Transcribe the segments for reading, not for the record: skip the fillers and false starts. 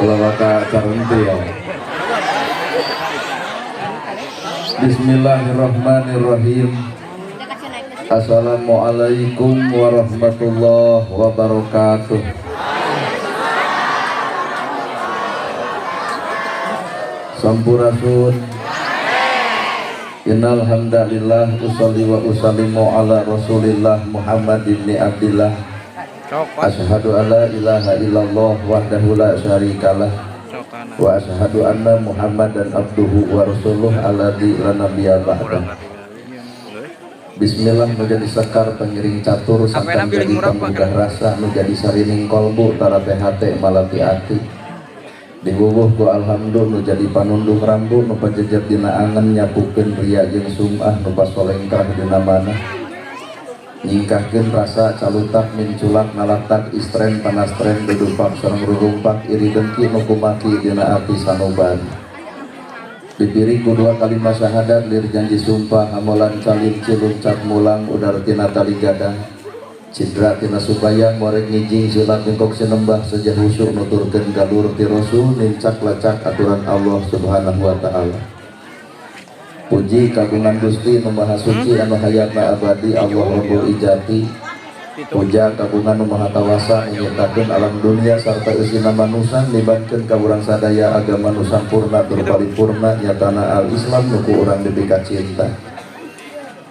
Ulah waka carentil. Bismillahirrahmanirrahim. Assalamualaikum warahmatullahi wabarakatuh. Sampurasun. Innal hamdalillah usolli wa usallimu ala Rasulillah Muhammad ibn Abdillah. Asyhadu an la ilaha illallah wahdahu la syarikalah wa asyhadu anna Muhammadan abduhu wa rasuluh alladzi la nabiyya ba'dah. Bismillah nu jadi sekar pengiring catur sangkan jadi pemugah rasa nu jadi sarining kolbu tarate hate malati ati. Diwuwuh ku alhamdulillah nu jadi panundung rambu nu pajejet dina angen nyapukeun ria jeung sum'ah nu pasolengkrah dina manah. Nyingkahkeun rasa calutak minculak nalatak istren panastren dudumpak sareng rurumpak iri dengki nu kumaki dina ati sanubari. Dipiri ku dua kalimat syahadat lir janji sumpah hamolan calin cilun cap mulang udar tina tali gadang. Cidra tina subayang morek ngijing silap bengkok sinembah sejah husuk nuturkeun galur ti Rasul nincak lacak aturan Allah Subhanahu wa taala. Puji kagungan Gusti nu Maha Suci anu hayatna abadi Allah Rabbul Ijati. Puja kagungan nu Maha Kawasa nu nyiptakeun alam dunia sarta eusina manusa nibankeun ka urang sadaya agama nu sampurna tur paripurna nyatana al-Islam nu ku urang dipika cinta.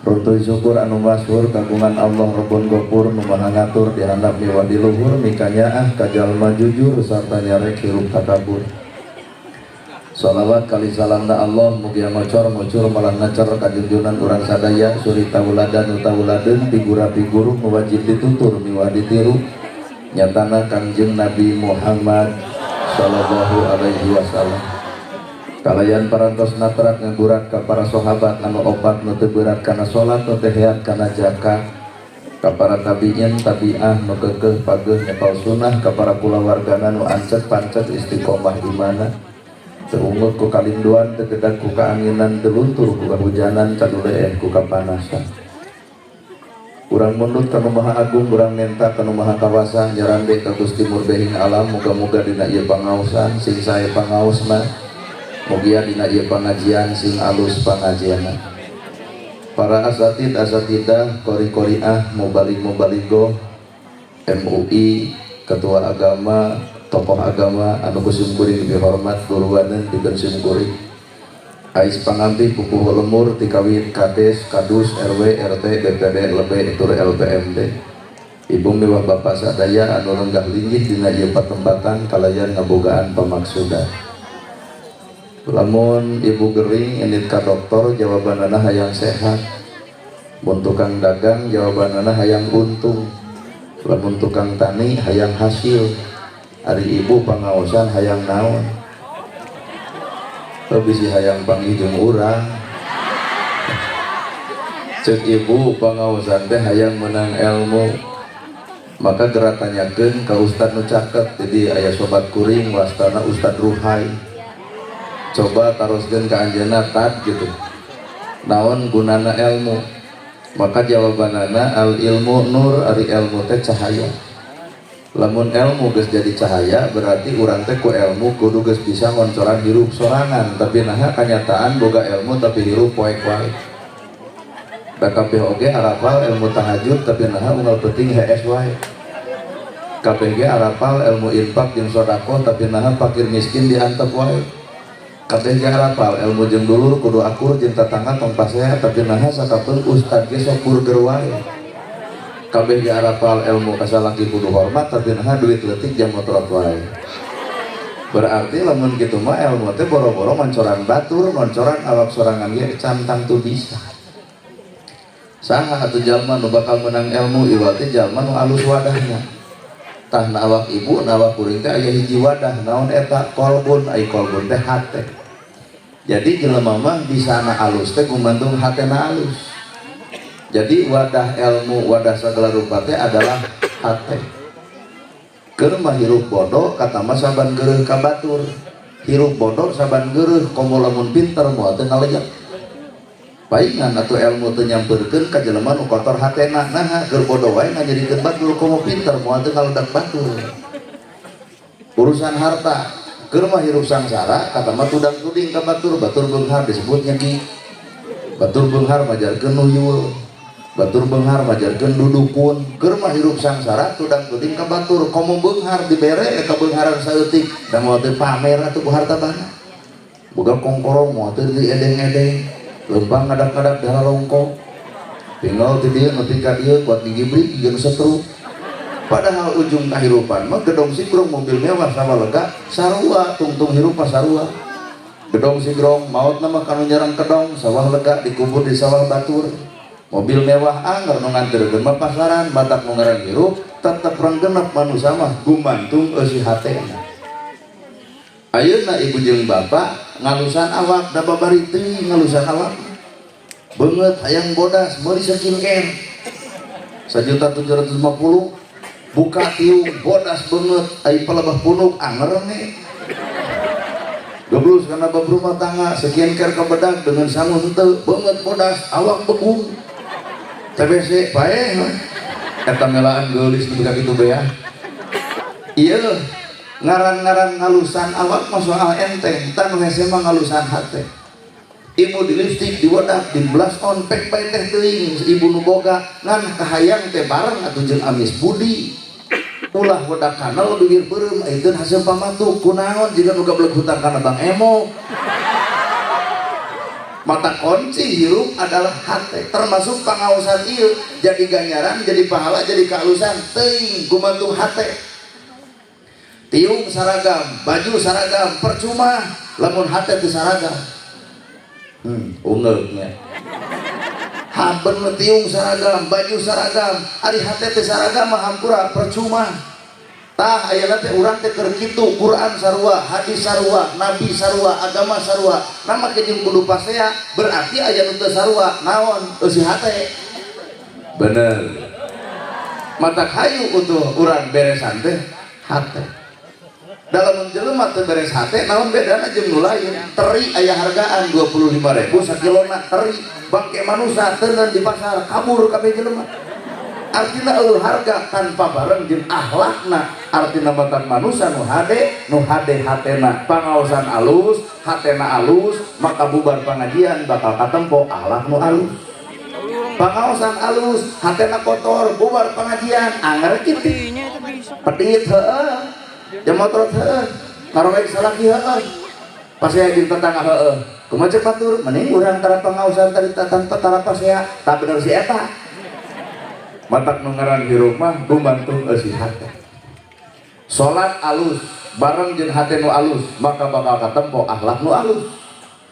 Runtuy syukur anu masyhur kagungan Allah Rabbun Gofur nu Maha ngatur di handap miwah di luhur mikanyaah ka jalma jujur sarta nyarek hirup takabur. Salawat kali salamna Allah mugia ngocor ngucur malah ngacer kajunjunan urang sadaya suri tauladan utauladeun pigura piguru nu wajib ditutur miwah ditiru nyatana Kangjeng Nabi Muhammad sallallahu alaihi wasallam. Kalayan parantos natrak ngagurat ka para sahabat anu opat nu teu berat kana salat nu teu heat kana zakat ka para tabiin tabiah nu keukeuh pageuh nyepal sunah ka para kulawargana nu ancet pancet istiqomah imana teu ungut ku kalinduan teu gedag ku kaanginan teu luntur ku kahujanan caduleeh ku kapanasan. Urang mundut ka nu Maha Agung urang menta ka nu Maha Kawasa nyarande ka Gusti Murbehing alam muga-muga dina ieu pangaosan sing sae pangaosna mugia dina ieu pangajian sing alus pangajianna. Para asatid asatidah qori-qoriah mubalig mubaligoh MUI ketua agama tokoh agama anu ku simkuring dihormat guruaneun pikeun simkuring ais pangampi pupuhu lemur tikawin kades kadus RW RT BPD lebe tur LPMD ibu miwah bapak sadaya anu renggah linggih dina ieu patempatan kalayan ngabogaan pamaksudan. Lamun ibu gering indit ka dokter jawabanana hayang sehat, mun tukang dagang jawabanana hayang untung, lamun tukang tani hayang hasil, ari ibu pangaosan hayang naon, teu bisi hayang panggih jeung urang. Ceuk ibu pangaosan teh hayang menang ilmu, maka geura tanyakeun ka ustad nu caket. Jadi aya sobat kuring wastana Ustad Ruhai, coba taroskeun ka anjeunna tad gitu naon gunana ilmu, maka jawabanana al ilmu nur, ari ilmu teh cahaya. Lamun ilmu geus jadi cahaya berarti urang teh ku ilmu kudu geus bisa ngoncoran hirup sorangan, tapi naha kanyataan boga ilmu tapi hirup poek wae. Da kabeh oge arapal ilmu tahajud tapi naha unggal penting hees wae. Kabeh ge arapal ilmu infak jeung sedekah tapi naha fakir miskin diantep wae. Kabeh ge arapal ilmu jeung dulur kudu akur jeung tatangga tong pasea tapi naha sakapeung ustad ge sok burger wae. Kabeh ge arapal ilmu ka salaki kudu hormat tapi naha duit leutik jam motorot wae. Berarti lamun kitu mah ilmu teh boro-boro mancoran batur, mancoran awak sorangan ge can tangtu bisa. Saha atuh jalma nu bakal menang ilmu iwal teh jalma nu alus wadahna. Tah na awak ibu na awak kuring teh aya hiji wadah naon eta kolbun, ai kolbun teh hate. Jadi jelema mah bisa na alus teh gumantung hatena alus. Jadi wadah ilmu, wadah segala rupa teh adalah hate. Keur mah hirup bodoh kata mah saban geureuh ka batur. Hirup bodoh saban geureuh komo lamun pinter moal teu ngalejek. Paingan atuh ilmu teu nyampeurkeun ka jelema nu kotor hatena. Naha keur bodoh wae ngajadikeun batur komo pinter moal teu ngaledak batur. Urusan harta Keur mah hirup sangsara kata mah tudang tuding ka batur, batur beunghar disebutnya ki. Batur beunghar majarkeun nuyul. Batur beunghar majarkeun dudukun. Keur mah hirup sangsara tudang tuding ka batur, komo beunghar dibere eta beungharan saeutik da moal teu pamer atuh ku harta bana. Boga kongkorong moal teu diedeng-edeng, leumpang ngadak-ngadak dalalongko. Tinggal ti dieu nepi ka dieu kuat ngigibrik jeung setru. Padahal ujung kehidupan mah gedong sigrong mobil mewah sama lega sarua tungtung hirup mah sarua. Gedong sigrong maut nama kanu nyerang kedong sawah lega dikubur di sawah batur. Mobil mewah anger nu nganterkeun mah pasaran matak nu ngaran hirup tetep renggenep manusia mah gumantung eusi hatena. Ayeuna ibu jeung bapak ngalusan awak da babari teuing ngalusan awak. Beungeut hayang bodas meuli skincare 1.750.000 buka tiung bodas beungeut ai palebah punuk anger nih geblus karena bab rumah tangga skincare kebedak dengan sangu henteu beungeut bodas awak begung TBC paeh eta melaan geulis nepi ka kitu beah ieu ngaran-ngaran ngalusan awak mah soal enteng tah nu hese mah ngalusan hate. Ibu di lipstick, di wedak, di blush on, pek bae teh teuing ibu nu boga ngan kahayang teh bareng atuh jeung amis budi. Ulah wedak kanal bibir beureum ayeuna hasil pamatu kunaon jiga nu gablek hutang kana Bang Emo. Mata kunci hirup adalah hate, termasuk pangaosan ieu jadi ganjaran, jadi pahala, jadi kehalusan teuing gumantung hate. Tiung saragam, baju saragam percuma lamun hate teu saragam. Ungeuknya. Haben tiung saragam, baju saragam, ari hate teu saragam mah hampura percuma. Tah ayeuna teh urang teh keur kitu, Quran sarua, hadis sarua, nabi sarua, agama sarua. Nama ke jeung kudu pasea berarti aya nu teu sarua, naon eusi hate. Bener. Mata hayu utuh urang beresan teh hate. Dalam jelema teu beres hate naon bedana jeung nu lain? Teri aya hargaan 25.000 sakilona teri. Bangke manusa teuneun di pasar kabur kabeh jelema. Artina eueuh harga tanpa bareng jeung akhlakna. Artina matan manusa nu hade, nu hade hatena pangaosan alus, hatena alus, maka bubar pangajian bakal katempo akhlak nu alus. Pangaosan alus, hatena kotor, bubar pengajian anger kitu. Pedit heueuh. Jamotrot heueuh, ngaroek salaki heueuh. Pasea jeung tetangga heueuh. Kumaha ceuk batur, mending urang tara pangaosan tadi tanpa tara pasea, tak bener si eta. Matak nu ngaran hirup mah gumantung eusi hate. Salat alus bareng jeung hate nu alus, maka bakal katempo akhlak nu alus.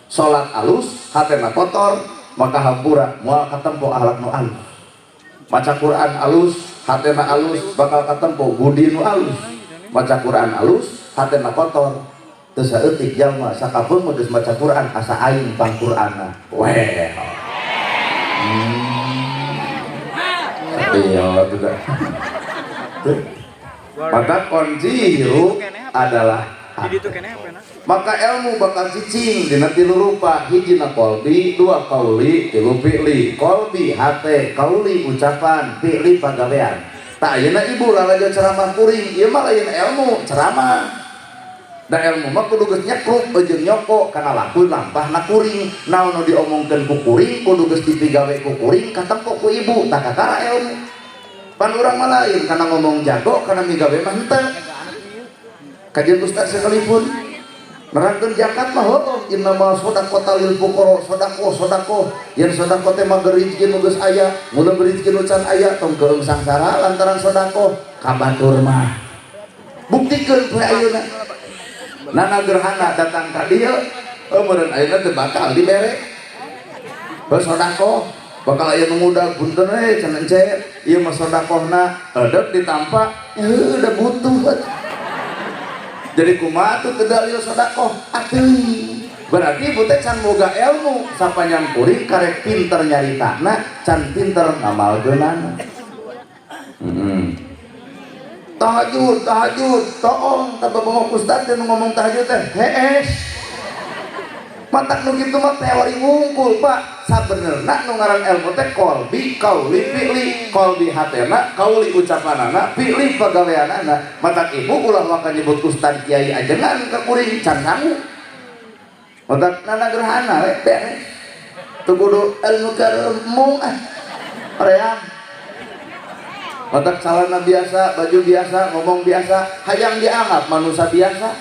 Salat alus, hatena kotor, maka hampura moal katempo akhlak nu alus. Maca Quran alus, hatena alus, bakal katempo budi nu alus. Maca Quran alus, hatena kotor, teu saeutik jalma sakapeung mah geus maca Quran asa aing pang Qur'anna. Weh. Iya, juga. Maka kunci hirup adalah hati. Maka ilmu bakal cicing dina tilu rupa, hijina kolbi, dua kauli, tilu fi'li. Kolbi hate, kauli ucapan, fi'li pagawean. Tak ayeuna ibu lalajo ceramah kuring, ieu mah lain ilmu, ceramah. Da ilmu mah kudu geus nyekrup jeung nyoko kana laku lampahna kuring. Naon nu diomongkeun ku kuring kudu geus dipigawe ku kuring katempo ku ibu, tak kakara ilmu. Pan urang mah lain kana ngomong jago kana migawe mah henteu. Kajian ustaz sekalipun nerangkeun zakat mah heueuh innama shadaqata lil fuqara sedekah sedekah yen sedekah teh mah rezeki nu geus aya ngulem rezeki nu can aya tong keung sangsara lantaran sedekah ka batur mah buktikeun poe ayeuna nana gerhana datang ka dieu meureun ayeuna teu bakal dibere heuh sedekah bakal aya nu ngudag punten we cenah encet ieu mah sedekahna edek ditampa heuh da butuh. Jadi kumaha tuh dalil sedekah atuh berarti ibu teh can boga ilmu sapanjang kuring karek pinter nyaritana can pinter ngamalkeunana. Tahajud tahajud toong tah babangok ustad teh nu ngomong tahajud teh hees matak nu kitu mah teori ngungkul Pak. Sabenerna nu ngaran ilmu teh qalbi, qauli, fi'li. Qalbi hatena, qauli ucapanana, fi'li pagaweanana. Matak ibu ulah waka nyebut ustad, kiai, ajengan ka kuring, can sangu. Matak nana gerhana we beres. Teu kudu ilmu karemung ah. Hoream. Matak calana biasa, baju biasa, ngomong biasa, hayang dianggap manusia biasa.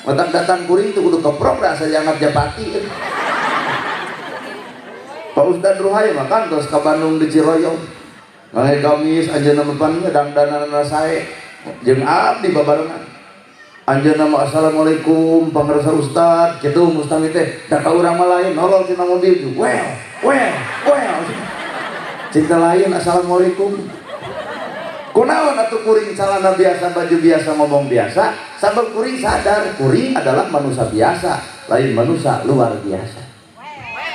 Matak datang kuring tuh kudu keprok rasa dianggap japati. Pak Ustad Ruhai mah kan terus ke Bandung di Ciroyom. Ngangge gamis anjeunna mah pan dangdanana sae jeung abdi babarengan. Anjeunna mah, "Assalamualaikum, pangersa Ustad," kitu mustami teh. Da ka urang mah lain, nolol tina mobil well, well, well. Cinta lain, "Assalamualaikum." Kunaon atuh kuring calana biasa, baju biasa, ngomong biasa? Sabab kuring sadar kuring adalah manusia biasa, lain manusia luar biasa.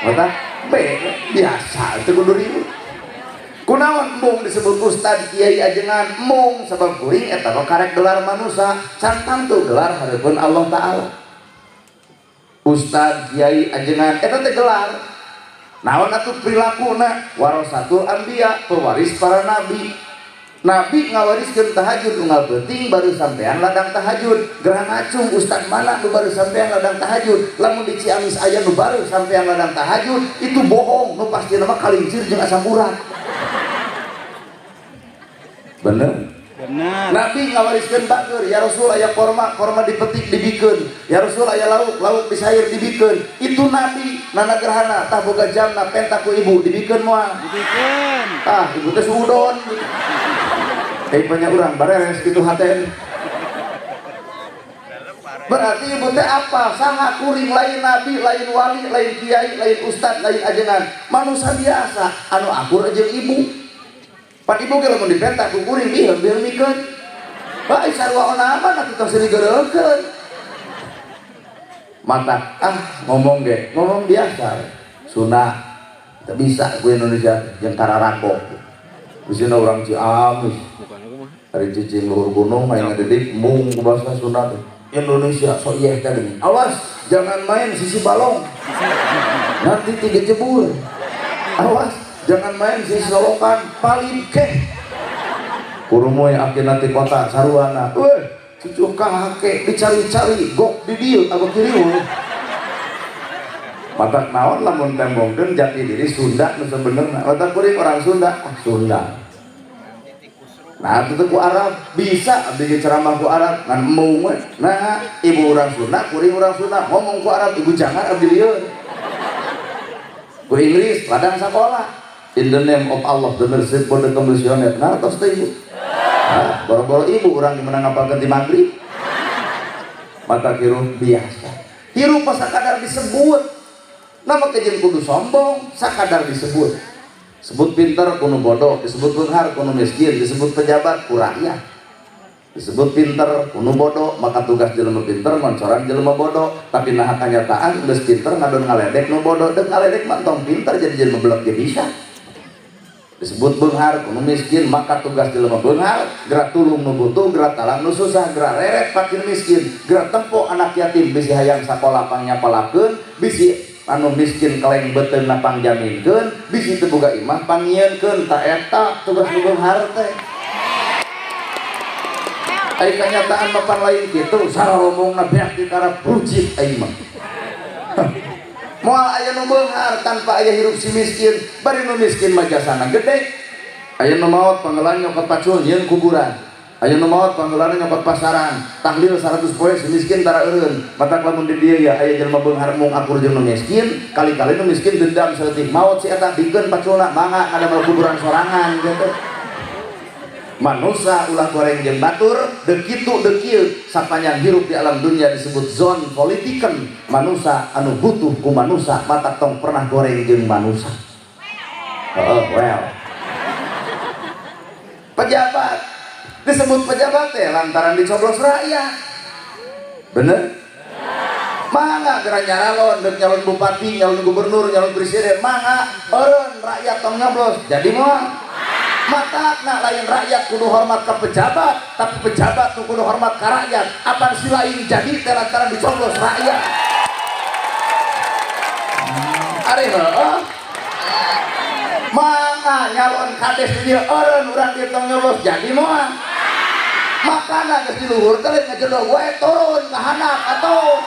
Mata B biasa itu kudu ribut. Kunaon embung disebut ustad, kiai, ajengan? Embung, sabab kuring eta mah karek gelar manusia, can tangtu gelar hareupeun Allah Ta'ala. Ustad, kiai, ajengan eta teh gelar. Naon atuh perilakuna? Warasatul anbiya, pewaris para nabi. Nabi ngawariskeun tahajud unggal peuting, baru sampean ladang tahajud. Gerah ngacung, ustad mana nu baru sampean ladang tahajud? Lamun di Ciamis aya nu baru sampean ladang tahajud, itu bohong. Nu pasti nama kalincir jeung asam urat. Bener? Benar. Nabi ngawariskeun bager, "Ya Rasul, aya korma," korma dipetik dibikeun. "Ya Rasul, aya lauk," lauk disair dibikeun. Itu Nabi nana gerhana tah boga jamna, penta ku ibu, dibikeun moal? Dibikeun. Tah, ibu teh suudon. Eh, banyak orang bareres gitu haten. Berarti ibu teh apa? Saha kuring? Lain nabi, lain wali, lain kiai, lain ustad, lain ajengan. Manusia biasa anu akur jeung ibu. Pan ibu ge lamun dipenta ku kuring biheum biheum mikeun. Bae sarua onaman atuh, tong seuri geureukeun. Mata ah ngomong ge, ngomong biasa. Sunda teu bisa ku Indonesia jeung kararago. Di sini orang Ciamis. Ari cicing luhur gunung aing ngadidik mung ku bahasa Sunda teh. Indonesia so ieu tadi. Awas, jangan main sisi balong. Nanti tiga jebur. Awas, jangan main sisi solokan, paling keh. Kurumoy akhir nanti kota saruana. Weh, cucu kakek dicari-cari, gok di dieu abah kiriweuh. Matak naon lamun tembongkeun jati diri Sunda nu sebenarnya? Matak kuring orang Sunda, ah Sunda. Nah, itu ku Arab bisa abdi ge ceramah ku Arab ngan embung we. Nah, ibu orang Sunda, kuring orang Sunda, ngomong ku Arab ibu jangan, abdi lieur. Ku Inggris ladang sekolah. In the name of Allah, the merciful, the compassionate. Nah, tos teh ibu. Nah, boro-boro ibu, urang gimana ngapalkeun di maghrib. Mata hirup biasa. Hirup pas sakadar disebut. Nama kejen kudu sombong, sakadar disebut. Sebut pinter kuno bodoh, disebut beunghar kuno miskin, disebut pejabat ku rakyat. Disebut pinter kuno bodoh, maka tugas jelema pinter ngoncoran jelema bodoh. Tapi nah, kenyataan geus pinter ngadon ngaledek nu bodoh, deuk ngaledek mah tong pinter, jadi jelema belek ge bisa. Disebut beunghar kuno miskin, maka tugas jelema beunghar gerak tulung nu butuh, gerak talang nu susah, gerak reret fakir miskin, gerak tempo anak yatim bisi hayang sakola pangnyakolahkeun, bisi anu miskin kaleng beuteungna pangjaminkeun, bisi teu boga imah pangnyieunkeun. Ta eta tugas nu beunghar teh. Ai kenyataan mapan lain kitu, saromongna beak di karep rujit aing mah. Moal aya nu beunghar tanpa aya hirup si miskin, bari nu miskin mah jasana gede. Aya nu maot panggelan nyokot pacul nyieun kuburan. Aya nu maot panggelan nyokot pasaran. Tahlil 100 poe si miskin tara eureun. Matak lamun di dieu ya aya jelema beunghar mung akur jeung nu miskin, kali-kali nu miskin dendam saeutik, maot si eta bikeun paculna, mangga ngadamel kuburan sorangan gitu. Manusia ulah goreng jeung batur, deuk kitu deuk kieu sapanjang hirup di alam dunia disebut zone politiken, manusia anu butuh ku manusia. Matak tong pernah goreng jeung manusia. Oh, well. Pejabat disebut pejabat teh lantaran dicoblos rakyat. Bener? Mangga geura nyaralon, deuk nyalon bupati, nyalon gubernur, nyalon presiden, mangga eureun rakyat tong nyoblos. Jadi moal? Matakna lain rakyat kudu hormat ke pejabat, tapi pejabat tuh kudu hormat ke rakyat. Apa si lain jadi teh lantaran dicoblos rakyat. Ari heueuh. Makana nyalon kades di dieu eureun urang dieu tong nyoblos jadi moal. Makana geus di luhur teh lain ngajedog wae turun ka handap atuh.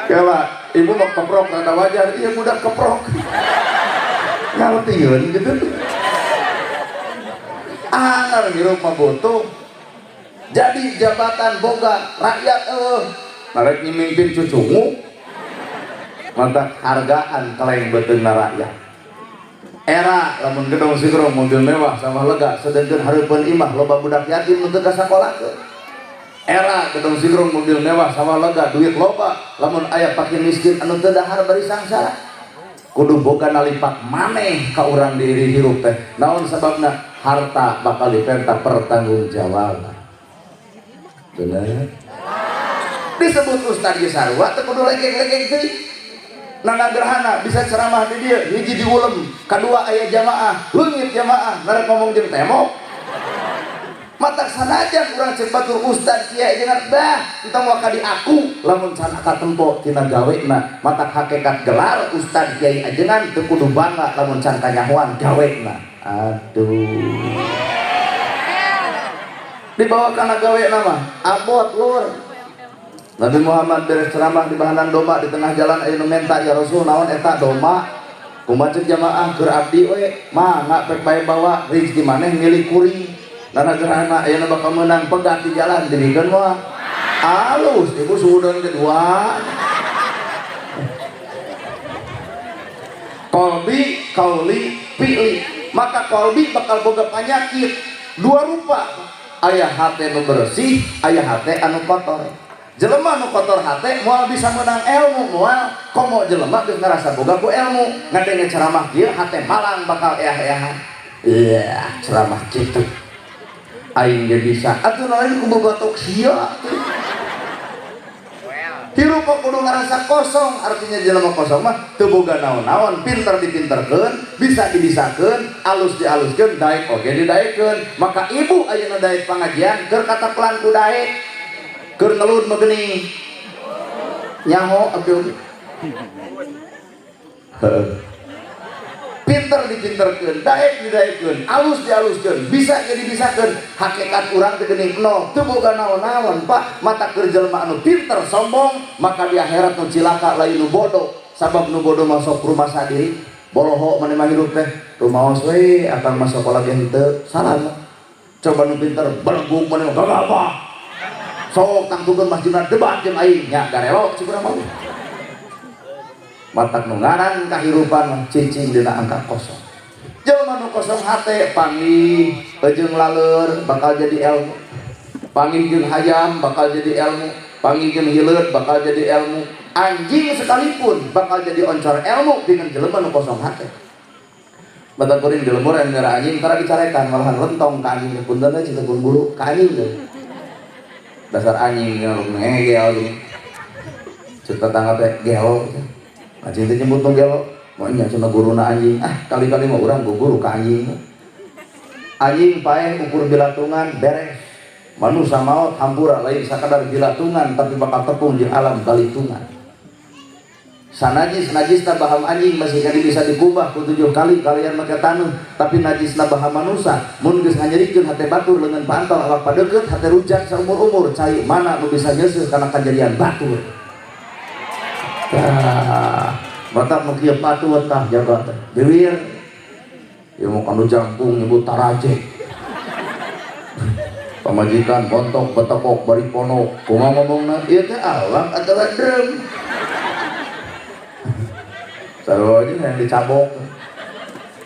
Kela, ibu mau keprok rada wajar, iya budak keprok. Ngartieun gitu. Angar hirup mah butuh. Jadi jabatan boga rakyat narek nyimimpin cucumu. Mantap hargaan kaleng beuteungna rakyat. Era lamun gedong sigrong mobil mewah sama lega sedengkeun hareupeun imah loba budak yatim nu teu kasakolakeun. Era gedong sigrong mobil mewah sama lega duit loba lamun aya fakir miskin anu teu dahar bari sangsara. Kudu boga nalipat maneh ka urang diri hirup teh. Naon sababna? Harta bakal dipenta pertanggungjawaban. Bener? Disebut ustad ge sarua teu kudu legek-legek teuing. Nana gerhana bisa ceramah di dieu hiji diulem, kadua aya jamaah, leungit jamaah narek ngomong jeung tembok. Matak sanajan urang cek batur ustad kiai jeung bah entong waka di aku lamun can katempo tina gawena matak hakikat gelar ustad kiai ajengan teu kudu bangga lamun can kanyahoan gawena. Aduh. Dibawa kana gawena mah abot lur. Nabi Muhammad beres ceramah di bahanan domba di tengah jalan aya nu menta ya Rasul naon eta domba kumaha cek jamaah keur abdi we mangga pek bae bawa rezeki maneh milik kuring. Nana gerhana ayeuna bakal menang pegat di jalan dibikeun moal. Alus ibu suudon kedua. Kolbi, kauli, fi'li. Maka kolbi bakal boga penyakit dua rupa. Aya hate nu bersih, aya hate anu kotor. Jelema nu kotor hate moal bisa menang ilmu, moal komo jelema geus ngarasa boga ku ilmu. Ngadenge ceramah kieu hate malang bakal eah-eahan. Iya, ceramah kitu. Aing ge bisa atuh lain ku bogotok sia atuh. Hirup mah kudu ngarasa kosong, artinya jelema kosong mah teu boga naon-naon, pinter dipinterkeun, bisa dibisakeun, alus dialuskeun, daek oge didaekeun. Maka ibu ayeuna daek pangajian keur katapelan ku daek, keur ngelud mah geuning. Nyaho abdi oge. Heeh. Pinter dipinterkeun, daek didaekeun, alus dialuskeun, bisa jadi dibisakeun. Hakikat urang teh geuning nol, teu boga naon-naon, Pak. Mata keur jelema anu pinter sombong, maka di akhirat nu cilaka lain nu bodoh. Sabab nu bodoh masuk rumah sadiri, boloho maneh mah hirup teh, rumaos we akang mah sakola ge henteu, salah. Coba nu pinter belegug maneh mah gagabah. Sok tangtukeun masjidna debat jeung aing nya garelo cik urang mah. Matak nu ngaran kahirupan cicing dina angka kosong. Jelema nu kosong hate panggih jeung laleur bakal jadi ilmu. Panggih jeung hayam bakal jadi ilmu, panggih jeung hileud bakal jadi ilmu. Anjing sekalipun bakal jadi oncor ilmu dengan jelema nu kosong hate. Batak kuring di lembur anu nyara anjing tara dicarekan malahan lentong ka anjing teh punten teh cita pun bulu ka anjing teh. Dasar anjing ngegel gini. Cek tetangga teh gelo teh. Anjing teh nyebut nu gelo, mau nya cenah guruna anjing. Ah, kali-kali mah urang guru ka anjing. Anjing paeh ukur bilatungan beres. Manusa maot hampura lain sakadar bilatungan tapi bakal tepung jeung alam balitungan. Sanajis najisna baham anjing masih kali bisa dikubah ku 7 kali kalian make taneuh, tapi najisna baham manusa mun geus nganyerikeun hate batur leungeun pantol awak padeukeut hate rujak saumur-umur cai mana nu bisa nyeuseuh kana kajadian batur. Tah, mata nu kieu patut tah jaga teh. Biwir. Ieu mah kanu jangkung nyebut taraje. Pamajikan bontok betekok bari ponok. Kumaha ngomongna? Ieu teh awak atawa drum. Sarua aja yang dicabok.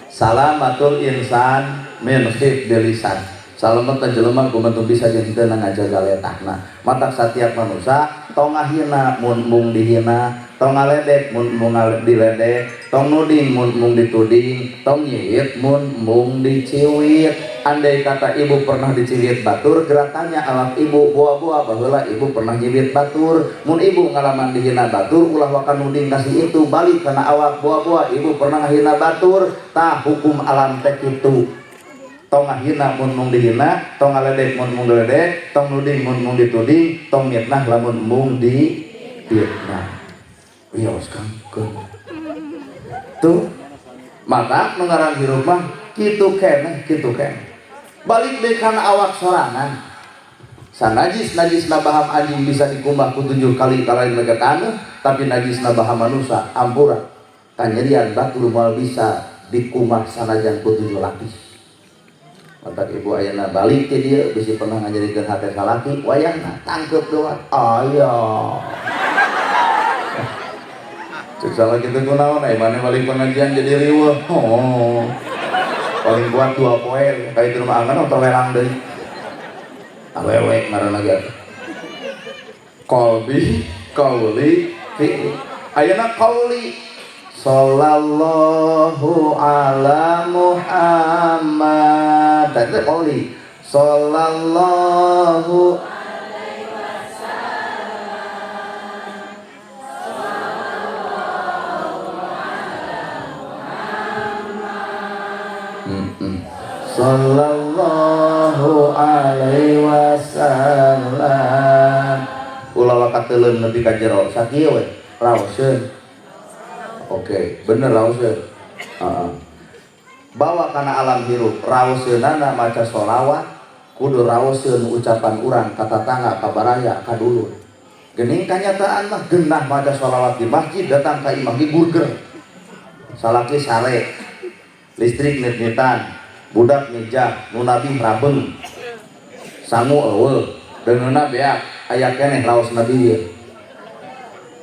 Salamatul insan min khifdil lisan. Salamet jelema gumantung bisa jeung henteu ngajaga letahna. Matak satiap manusa tong ngahina mun mung dihina, tong ngaledek mun mung diledek, tong nuding mun mung dituding, tong nyiit mun mung diciwit. Andai kata ibu pernah diciwit batur, geratannya awak ibu buah-buah baheula ibu pernah nyiwit batur. Mun ibu ngalaman dihina batur, ulah waka nuding kasih itu balik kana awak buah-buah ibu pernah ngahina batur. Tah hukum alam teh kitu. Tong ngahina mun mung dihina, tong ngaledek mun mung diledek, tong nuding mun mung dituding, tong mitnah lamun mung difitnah. Wios Kang tuh mata nu ngaran hirup mah kitu keneh kitu keneh. Balik deui kana awak sorangan. Sanajis najisna baham anjing bisa dikumbah ku 7 kali kalain mega taneuh, tapi najisna baham manusia ampura kanyerian batur moal bisa dikumbah sanajan ku 7 lapis. Matak ibu ayeuna balik ke dieu bisi pernah nganyerikeun hate salaki wayahna tangkep doang aya. Cek salaki teh kunaon aya maneh balik pengajian jadi riweuh. Oh. Paling kuat 2 poe ka itu mah angan terlelang deui. Awewe ngaranna ge. Qalbi, qauli, fi'li. Ayeuna qauli. Sallallahu ala Muhammad. Tadi qauli. Sallallahu alaihi wasallam. Sallallahu ala Muhammad. Sallallahu alaihi wasallam. Ulah wakateuleum nepi ka jero sakieu we raoseun. Oke, bener raoseun. Heeh. Bawa kana alam hirup raoseunana maca sholawat kudu raoseun ucapan urang ka tatangga ka baraya ka dulur. Geuning kanyataan mah geunah maca sholawat di masjid datang ka imah ge burger. Salaki sare listrik nit-nitan budak mijah nu nabi rabeng sangu eueuh deungeunna beak aya keneh raos nabi ieu.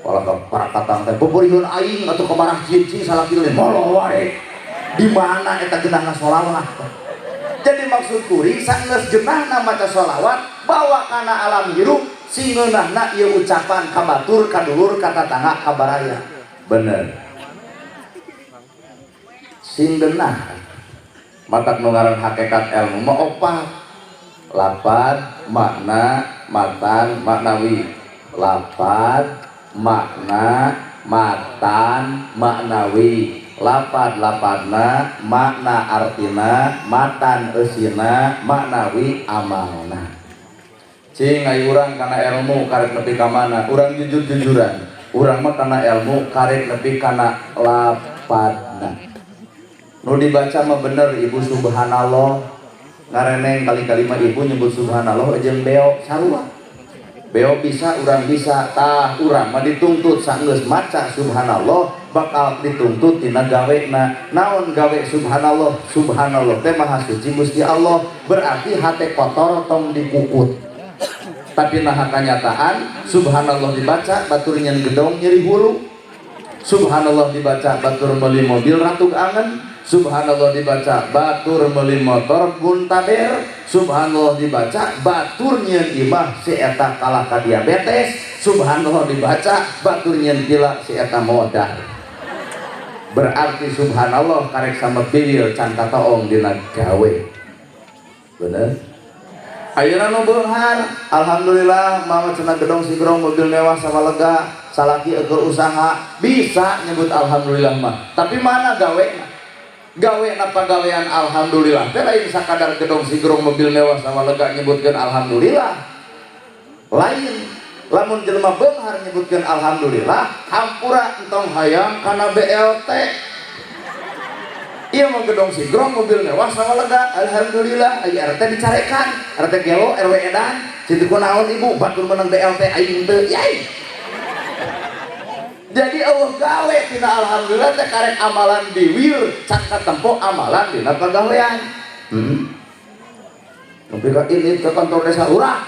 Wala ka parakatang teh pupurihun aing atuh ka masjid cing salaki teh molo wae. Di mana eta geunah ngasolawat? Jadi maksud kuring sanggeus geunahna maca sholawat bawa kana alam hirup sing ngeunahna ieu ucapan ka batur ka dulur ka tatangga ka baraya. Bener. Sing geunah. Matak nu ngaran hakikat ilmu mah opat. Lapad, makna, matan, maknawi. Lapad, makna, matan, maknawi. Lapad lapadna, makna artina, matan eusina, maknawi amalna. Cing ai urang kana ilmu karek nepi ka mana? Urang jujur-jujuran. Urang mah kana ilmu karek nepi kana lapadna. Nu dibaca mah bener ibu subhanallah. Ngareneng kali-kali mah ibu nyebut subhanallah jeung beo sarua. Beo bisa, urang bisa. Tah urang mah dituntut sanggeus maca subhanallah bakal dituntut tina gawena. Naon gawe subhanallah? Subhanallah teh maha suci Gusti Allah. Berarti hate kotor tong dikukut. Tapi nah kanyataan subhanallah dibaca batur nyen gedong nyeri hulu. Subhanallah dibaca batur meuli mobil ratug angen. Subhanallah dibaca batur meuli motor guntaber. Subhanallah dibaca batur nyeun imah si eta kalah ka diabetes. Subhanallah dibaca batur nyeun pila si eta modal. Berarti subhanallah karek sama biwir can katoong dina gawe. Bener? Ayeuna nu beunghar, alhamdulillah mama cenah gedong sigrong mobil mewah sama lega, salaki eueuh usaha, bisa nyebut alhamdulillah mah. Tapi mana gawena? Gawe napa gawean alhamdulillah teh lain sakadar gedong sigrong mobil mewah sama lega nyebutkeun alhamdulillah. Lain lamun jelema beunghar nyebutkeun alhamdulillah, hampura entong hayang kana BLT. Ieu mah gedong sigrong mobil mewah sama lega, alhamdulillah aya RT dicarekan, RT gelo, RW edan, situ kunaon ibu batur menang BLT aing teu, yai. Jadi Allah gawe tina alhamdulillah teh karek amalan biwir can katempo amalan dina pagawean. Nepi ka ini ke kantor desa lurah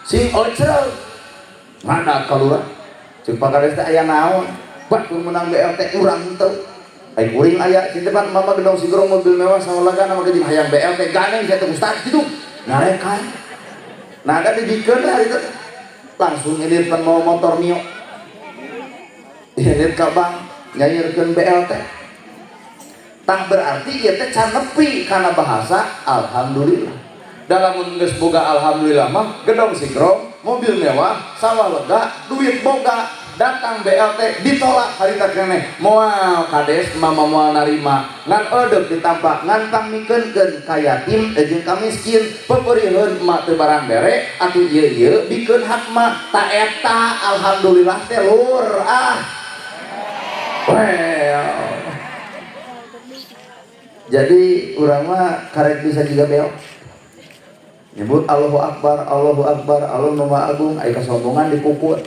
sing oceul. Mana ka lurah? Ceuk Pak Kades teh aya naon? Batur menang BLT urang teu. Ai kuring aya cing depan mama gedong sigrong mobil mewah sama lega nama gaji hayang BLT ganeng sia teh ustaz kitu. Ngarekan. Nah ada dibikeun hari itu langsung ini depan mau motor Mio. Ini ka bank nyairkeun BLT. Tah berarti ieu teh can nepi kana bahasa alhamdulillah. Dalam geus boga alhamdulillah mah gedong sigrong, mobil mewah, sawah lega, duit boga, datang BLT ditolak harita keneh. Moal kades mama moal narima, ngan eudeup ditampa ngan pangmikeunkeun ka yatim jeung ka miskin, peperiheun emak teu barang bere atuh ieu ieu bikeun hak mah. Ta eta alhamdulillah teh lur ah. Well. Jadi urang mah karek bisa juga beok. Nyebut Allahu Akbar, Allahu Akbar, Allah nu Maha Agung, aya kasombongan dipukul.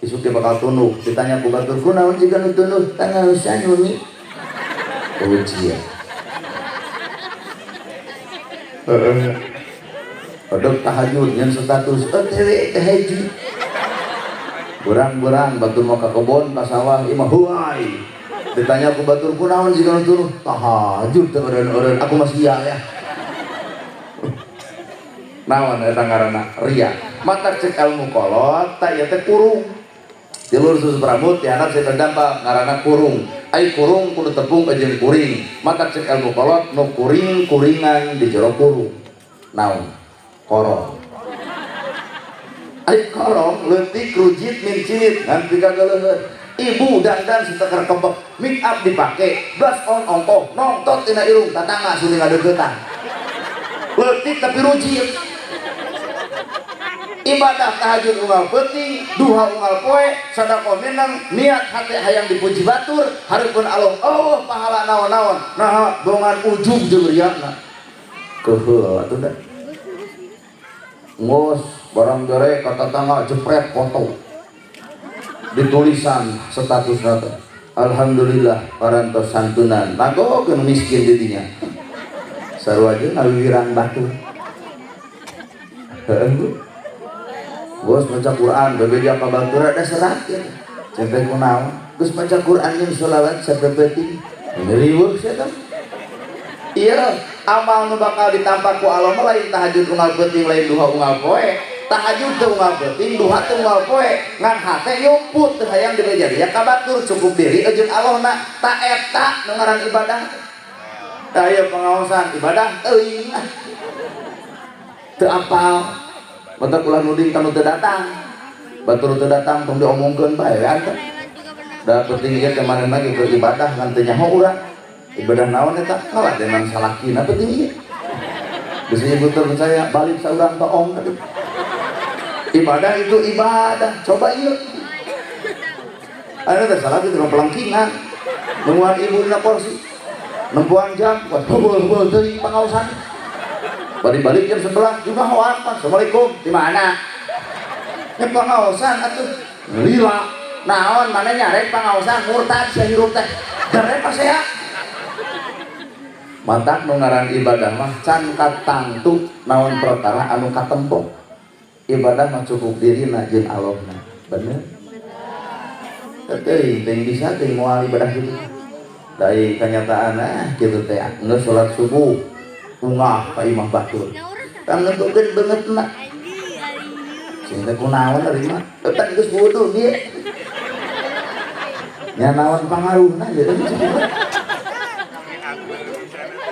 Isuk dia bakal tunduh, ditanya ku batur, kunaon jiga nu tunduh? Tangausan umi. Ujian. Heeh. Odok tahajud yang status teh tahajud. Burang-burang batur mau ke kebon ka sawah imah huai. Ditanya ku batur kunaon jiga nu tunduh? Tahajud teh eureun-eureun, aku masih iya ya. Naon eta ngaranna ria. Matak cek ilmu kolot ta ieu teh kurung. Tilur susu rambut dihandap setan dampak ngaranna kurung. Ai kurung kudu tepung jeung kuring. Matak cek ilmu kolot nu kuring kuringan di jero kurung. Naon? Korong. Ai korong leutik rujit mincilit ngan pikageleuheun. Ibu dandan seteker kebek, make up dipake, blush on ongkoh, nongtot tina irung tatangga suni ngadeuketan. Leutik tapi rujit. Ibadah tahajud unggal peuting, duha unggal poe, sedekah mineng, niat hate hayang dipuji batur, hareupeun Allah, oh pahala naon-naon. Nah, bongan ujug jeung riana. Keuheul atuh da. Ngos barang bere ka tatangga jepret foto. Ditulisan status teh. Alhamdulillah parantos santunan. Nagokeun miskin di dinya. Sarua jeung ngawiwirang batur. Heeh, Bu. Bos maca Quran, bebeja ka batur ada serat ya. Sampai kunaon? Geus maca Quran jeung sholawat sapeuting. Riweuh sia teh. Iya, amal nu bakal ditampa ku Allah mah lain tahajud unggal peuting, lain duha unggal poe. Tahajud teu unggal peuting, duha teu unggal poe. Ngan hate nyumput teu hayang dibeja ya ka batur cukup diri jeung Allahna. Ta eta nu ngaran ibadah. Tah ieu pengaosan ibadah teuing. Teu apal. Batur ulah nuding kanu teu datang. Batur teu datang tong diomongkeun bae kan. Da penting ieu teh manehna ge keur ibadah ngan teu nyaho urang. Ibadah naon eta? Ngaladenan salakina penting ieu. Bisa ibu teu percaya balik saurang toong tadi. Ibadah itu ibadah, coba ieu. Ada teh salah itu pelengkingan. Nungguan ibu dina kursi. Nempuan jam, wah heubeul-heubeul teuing pangaosan. Balik-balik jam 11 juga hoak, Assalamualaikum, di mana? Ya pangaosan atuh. Lila. Naon mana nyarek pangaosan murtad sia hirup teh. Jare pasea. Matak nu ngaran ibadah mah can katangtu naon perkara anu katempo. Ibadah mah cukup dirina jeung Allahna. Bener? Teuing teuing bisa teuing moal ibadah kitu. Dari kenyataan kitu teh geus salat subuh ungah ka imah batur. Tang nentukeun beungeutna. Sing teh kunaon ari mah? Eta geus wudu dia. Nya naon pangaruhna jadi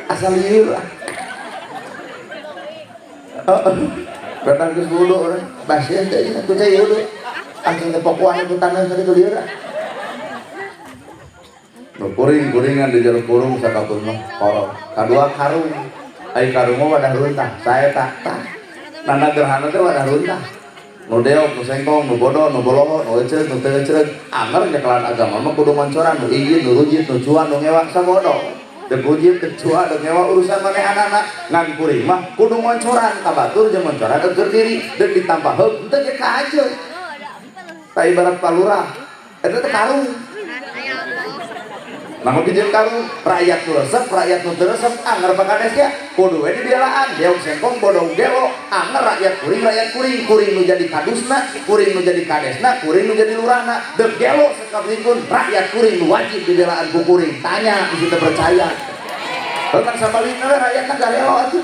asal lieur lah. Kadang geus wudu urang basieun teh nya ku cai wudu. Langsung teh pokoan ku taneuh tadi lieur ah. Nu kuring-kuringan di jero kurung sakapun mah korong. Kadua karung. Ai karung mah wadah runtah, saeta tah. Nanda gerhana teh wadah runtah. Nu deok, nu sengkong, nu bodoh, nu boloho, nu eceug, nu teu eceug. Anger nyekelan agama mah kudu moncoran, nu igid, nu rujit, nu cuan, nu ngewa sabodo. Dek rujit, dek cuan, dek ngewa urusan manehanana. Ngan kuring mah kudu moncoran ka batur jeung moncoran keur diri, dek ditambah heug henteu ge kajeun. Ta ibarat palurah, eta teh karung. Namun dijieun karung, rakyat nu resep, rakyat nu teu resep, anger pakades ya, kudu we dibelaan, deok sengkong bodoh gelo, anger rakyat kuring, kuring nu jadi kadusna, kuring nu jadi kadesna, kuring nu jadi lurahna, dek gelo sekabrikun, rakyat kuring nu wajib dibelaan ku kuring, tanya bisi teu percaya. Kan sabalina we rakyatna garelo atuh.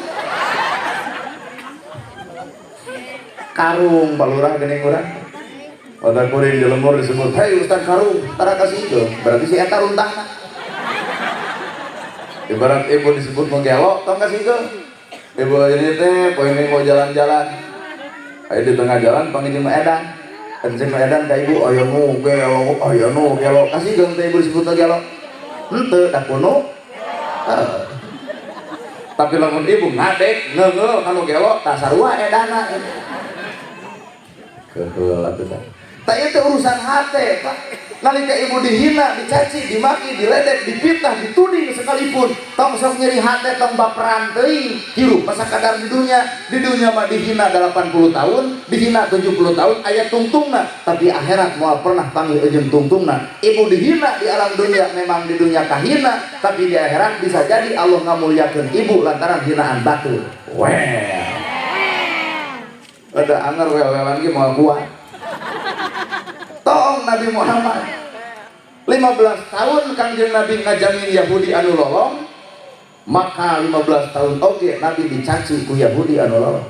Karung palurah geuning urang. Otak kuring di lembur disebut, hei Ustaz Karung, tara kasih itu, berarti si eta runtahna. Ibarat ibu disebut menggelo, tau nggak sih itu? Ibu ini teh, poin ini mau jalan-jalan, ayo di tengah jalan panggil jeung edan, jeung edan ka ibu, ayo nu gelo, ayo nu gelo, kasih geung teh ibu disebut gelo, henteu dah kuno. Tapi lamun ibu ngadek, ngeunggeul kanu gelo, tah sarua edana. Keheul atuh tah. Tah ieu teh urusan hate, Pak. Nalika ibu dihina, dicaci, dimaki, diledek, dipitnah, dituding sekalipun, tong sok nyeri hate, tong baperan teuing. Hirup masa kadar di dunia, di dunia mah dihina 80 tahun, dihina 70 tahun aya tungtungna, tapi akhirat moal pernah panggil jeung tungtungna. Ibu dihina di alam dunia memang di dunia kahina, tapi di akhirat bisa jadi Allah ngamuliakeun ibu lantaran hinaan batur. Well. Ada anger wel-welan ge moal kuat. Tong Nabi Muhammad 15 tahun Kangjeng Nabi ngajamin Yahudi anu lolong, maka 15 tahun oge Nabi dicaci ku Yahudi anu lolong.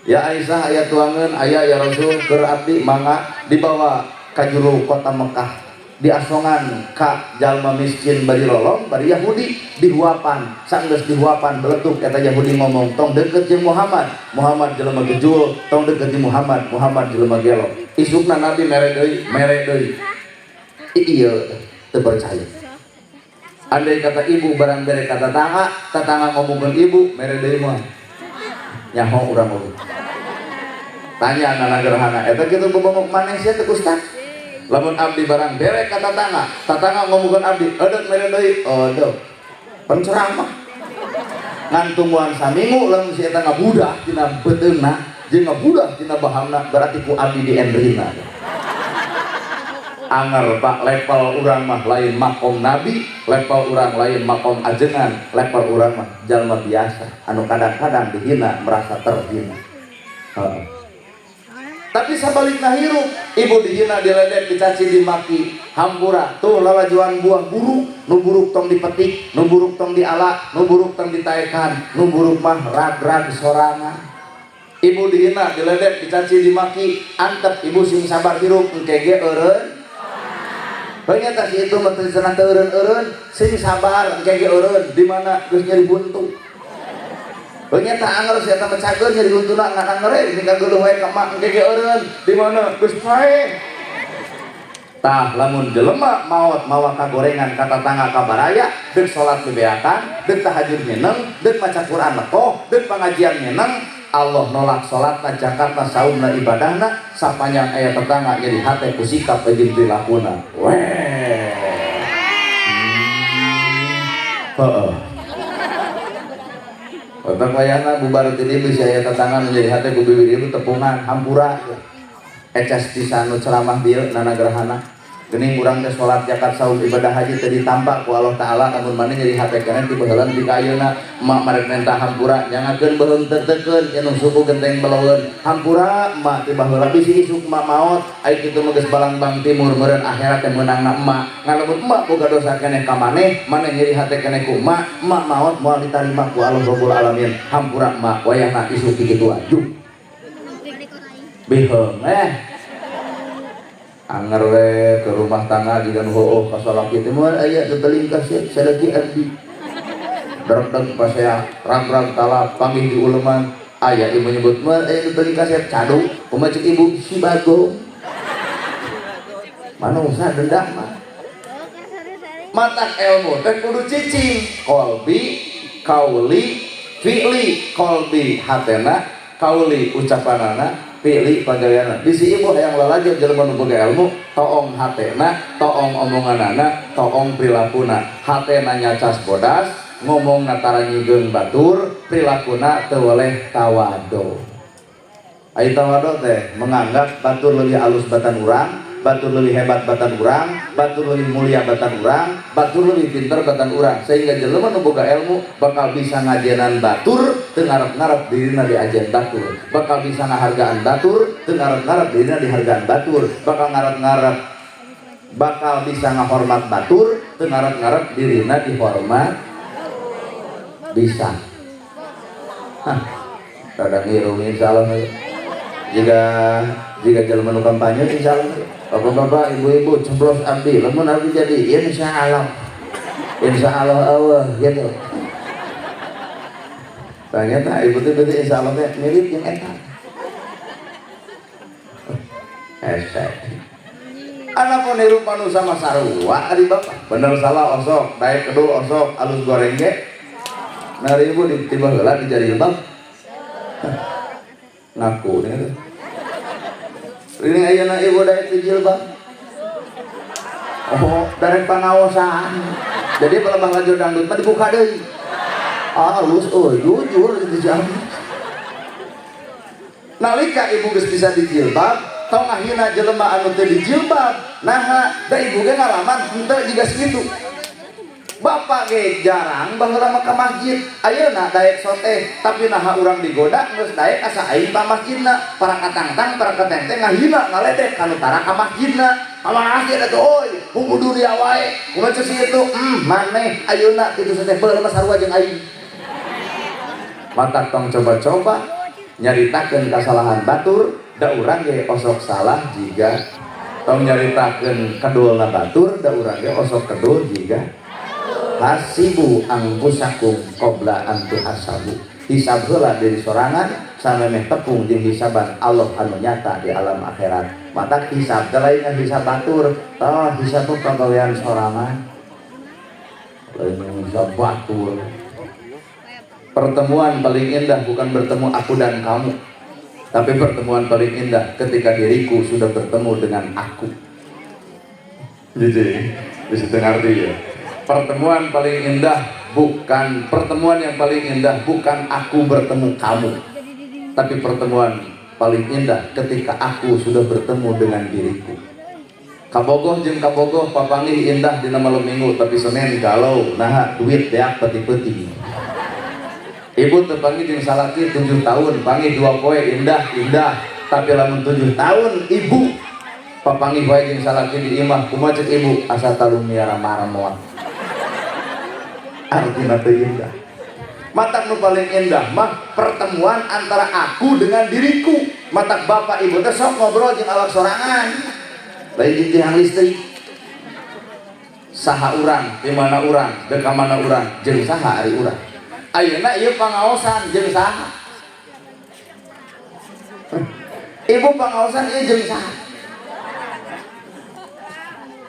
Ya Aisyah, aya tuangan aya ya Rasul keur abdi, mangga. Dibawa ka juru kota Mekah, diasongan ka jalma miskin bari lolong bari Yahudi, dihuapan. Sanggeus dihuapan, beletuk eta Yahudi ngomong, "Tong deket jeung Muhammad, Muhammad jelema gejul, tong deket jeung Muhammad, Muhammad jelema gelo." Isukna Nabi mere deui, mere deui. Iya, teu percaya. Andai kata ibu barang bere ka tetangga, tetangga ngomongkeun ibu, mere deui mah nyaho urang oge. Tanya Nana Gerhana eta kitu bobongok maneh sia teu, Ustaz? Lamun abdi barang bere ka tetangga, tetangga ngomongkeun abdi, edeuk mere deui, edeuk penceramah ngan tungguan saminggu. Lamun si eta ngabudah tina beuteungna jeung ngabudah tina bahamna, berarti ku abdi diendrina. Anger, Pak, level urang mah lain makom nabi, level urang lain makom ajengan, level urang mah jalma biasa anu kadang-kadang dihina merasa terhina. Heeh. Tapi sabalikna hirup, ibu dihina, diledek, dicaci, dimaki, hampura. Tuh lalajuan buah buruk, nu buruk tong dipetik, nu buruk tong diala, nu buruk tong ditaekan, nu buruk mah rag-rag sorangan. Ibu dihina, diledek, dicaci, dimaki, antep ibu, sing sabar hirup, engke ge eureun. Ternyata si itu mah teu cenah teu eureun-eureun, sing sabar, engke ge eureun, di mana geus nyeri buntu. Ternyata anger si eta mah cager nyeri buntuna, ngan anger we ini kageuleuh wae ka emak, engke ge eureun, di mana geus paeh. Tah lamun jelema maot mawa kagorengan ka tatangga, ka baraya, deuk salat bebeakan, deuk tahajud nyeneng, deuk maca Quran lekoh, deuk pengajian nyeneng, Allah nolak salatna, zakatna, saumna, ibadahna sapanjang aya tetangga nyeri hate ku sikap jeung prilakuna. Weh. Heeh. Otak wayahna bubar ti dieu bisa aya tetangga nu nyeri hate ku bibir ieu, tepungan, hampura. Eces pisan nu ceramah dieu Nana Gerhana. Geuning urang teh salat, zakat, saum, ibadah haji teu ditampa ku Allah Taala lamun maneh nyeri hate keneh ti baheula nepi ka ayeuna. Emak marek menta hampura, nyangakeun beuheung teutekeun anu suku genteng beleun. Hampura emak ti baheula, bisi isuk emak maot, ai kitu mah geus balangbang timur, meureun akhirat teh meunangna emak. Ngan lamun emak boga dosa keneh ka maneh, maneh nyeri hate keneh ku emak, emak maot moal ditarima ku Allah Rabbul Alamin. Hampura emak wayahna isuk kitu aju. Biheung eh. Anger we ke rumah tangga jiga nu heueuh ka salaki teh, moal aya teu telingkah sia salaki abdi. Derdeg pasea rag-rag talak panggih di uleman, aya ibu nyebut moal aya teu telingkah sia, cadu kumaha ceuk ibu si Bagong. Mana usah dendam mah. Matak ilmu teh kudu cicing kolbi, kauli, fi'li. Kolbi hatena, kauli ucapanana, fi'li pagaweanana. Bisi ibu hayang lalajo jelema nu boga ilmu, toong hatena, toong omonganana, toong prilakuna. Hatena nyacas bodas, ngomongna tara nyigeung batur, prilakuna teu weleh tawado. Ai tawado teh menganggap batur lebih alus batan urang, batur lebih hebat batan urang, batur lebih mulia batan urang, batur lebih pinter batan urang, sehingga jelema nu boga ilmu bakal bisa ngajenan batur teu ngarep-ngarep dirina diajen batur, bakal bisa ngahargaan batur teu ngarep-ngarep dirina dihargaan batur, bakal ngarep-ngarep bakal bisa ngahormat batur teu ngarep-ngarep dirina dihormat. Bisa. Hah, rada ngirung insyaallah. Jika jika jelema nu kampanye, insyaallah bapak-bapak, ibu-ibu, coblos abdi lamun abdi jadi, insya Allah, insya Allah Allah gitu. Ternyata ibu tuh berarti insya Allah teh mirip yang eta esek. Anak pun hirup manusia sama sarua ari bapak, bener salah osok, daek kedul osok, alus goreng ge. Nah, ibu di tiba heula di jari jilbab ngaku nih. Ini ayeuna ibu daek di jilbab. Oh, dari pangaosan. Jadi pelembah lajur dangdut mah dibuka deui. Halus euy, jujur di jam. Nalika ibu geus bisa dijilbab, tong ngahina jelema anu teu dijilbab. Naha, da ibu ge ngalaman henteu jiga sakitu. Bapak ge jarang baheula mah ka masjid. Ayeuna daek soteh, tapi naha urang digoda geus daek asa aing ka masjidna, para katangtang, para ketenteng ngahina ngaledek kanu tara ka masjidna. Ka masjid atuh euy, hungku dunia wae. Kumaha cek si itu? Maneh ayeuna kitu soteh baheula mah sarua jeung aing. Matak tong coba-coba nyaritakeun kasalahan batur, da urang ge osok salah jiga. Tong nyaritakeun kedulna batur, da urang ge osok kedul jiga. Hasibu angkusakum qabla an tuhasabu. Hisab heula diri sorangan samemeh tepung jeung hisaban Allah anu nyata di alam akhirat. Matak hisab teh lain hisab batur, tah hisab teh pagawean sorangan. Lain hisab batur. Pertemuan paling indah bukan bertemu aku dan kamu, tapi pertemuan paling indah ketika diriku sudah bertemu dengan aku. Jadi, bisa dengar dia. Pertemuan paling indah bukan pertemuan yang paling indah bukan aku bertemu kamu, tapi pertemuan paling indah ketika aku sudah bertemu dengan diriku. Kabogoh jeung kabogoh papanggih indah dina malam minggu, tapi Senin galau, nah duit beak peti-peti. Ibu terpanggih jeung salaki 7 tahun, panggih 2 poe indah indah, tapi lamun 7 tahun ibu papanggih wae jeung salaki di imah, kumaha cek ibu asa talung miara marmot. Artina teu indah. Matak nu paling indah mah pertemuan antara aku dengan diriku. Matak bapak ibu teh sok ngobrol jeung awak sorangan. Lain jeung tiang listrik. Saha urang, di mana urang, deuk ka mana urang, jeung saha ari urang. Ayeuna ieu pangaosan jeung saha? Ibu pangaosan ieu jeung saha?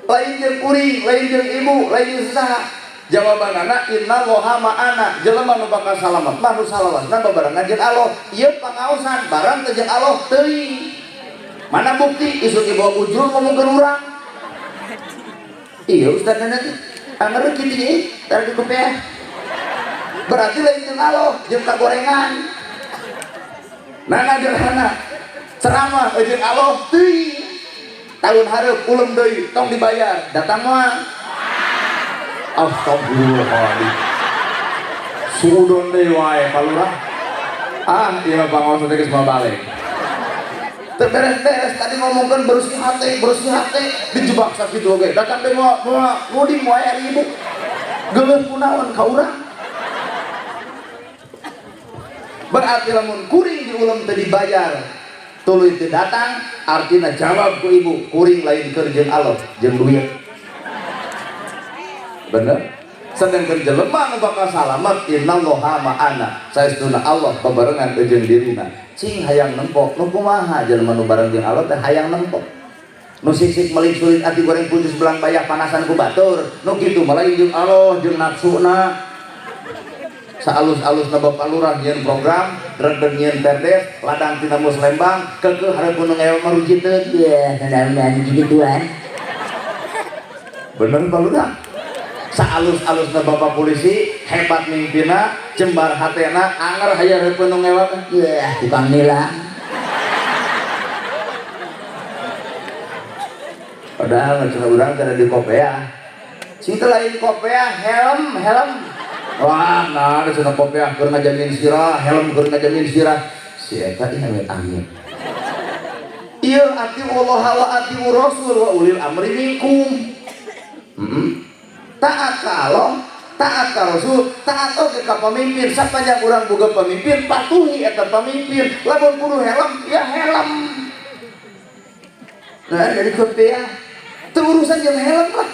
Lain jeung kuring, lain jeung ibu, lain jeung saha. Jawabanana innallaha ma'ana, jelema nu bakal salamet mah nu salawasna babarengan jeung Allah. Ieu pangaosan bareng teh jeung Allah teuing. Mana bukti isuk ibu ujur ngomongkeun urang? Iya ustaz nanti anger kitu ieu tara dikupeah. Berarti lain jeung Allah, jeung kagorengan. Nana jeung ceramah jeung Allah teuing. Tahun hareup ulem deui tong dibayar, datang moal. Astagfirullahaladzim. Suudon deui wae palurah. Ah, ieu mah pangaosan teh geus moal balik. Teu beres-beres tadi ngomongkeun bersih hate, dijebak sakitu oge. Datang deui moal moal nguding wae ari ibu. Geuleuh kunaon ka urang? Berarti lamun kuring diulem teu dibayar, tuluy teu datang, artina jawab ku ibu, kuring lain keur jeung Allah, jeung duit. Bener? Sedangkan jelema nu bakal salamet innallaha ma'ana, saestuna Allah babarengan jeung dirina. Cing hayang nempok, nu kumaha jelema nu bareng jeung Allah teh hayang nempok. Nu sisik melik sulit ati goreng putus belang bayah panasan ku batur, nu kitu mah lain jeung Allah jeung nafsuna. Saalus-alusna bapak lurah nyieun program, redeg nyieun perdes, ladang tina Mus Lembang, keukeuh hareupeun nu ngewe marujiteun. Ya, mudah-mudahan gituan. Bener Pak Lurah? Saalus-alusna bapak polisi, hebat mimpina, jembar hatena, anger hayang hareupeun nu ngewa teh. Ya, tukang nilang. Padahal cenah urang teh di kopeah. Sing teh lain kopeah, helm, helm. Wah, nah ada cenah kopeah keur ngajamin sirah, helm keur ngajamin sirah. Si eta ih amit-amit. Ieu atiullah wa atiur rasul wa ulil amri minkum. Taat ka Allah, taat ka Rasul, taat oge ka pamimpin. Sapanjang urang boga pamimpin, patuhi eta pamimpin. Lamun kudu helm, ya helm. Nah, dari kopeah teu urusan jeung helm lah.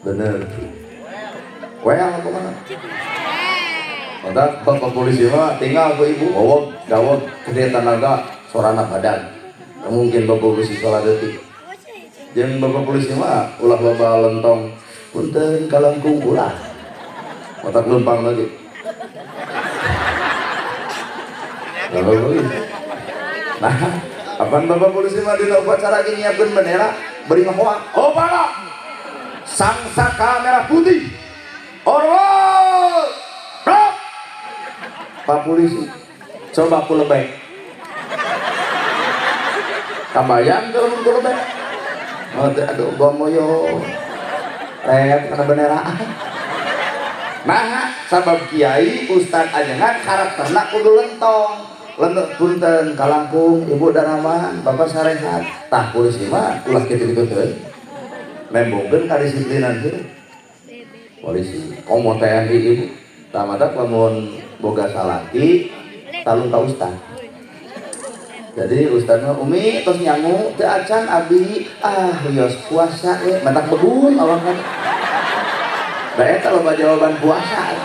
Bener. Well, apa mana? Maka bapak polisi mah tinggal ke ibu, wawog, gawog, gede tenaga, sorana badan. Mungkin bapak polisi sholat detik. Jeung bapak polisi mah ulah loba lentong, punten kalangkung ulah. Otak lempang lagi. Bapak polisi. Nah, apaan bapak polisi mah dina upacara ge nyiapkeun bendera? beri ngahoa. Oh bala. Sang saka merah putih. Orwal. Blok. Pak polisi, coba aku lebek. Kabayang kalau ku lebek. Aduh, gomoyo. Ret kana bendera. Nah, sabab kiai ustad ajengan karakterna kudu lentong. Lentong punten kalangkung ibu daraman bapak sarehat. Tah polisi mah ulah kitu-kitu teuing. Nembongkeun kadisiplinan teh. Polisi komo TNI ibu. Tah matak lamun boga salaki talung ka ustad. Jadi ustadnya umi terus nyangu teu acan abi ah wios puasa we matak begung awak kan. Da eta loba jawaban puasa.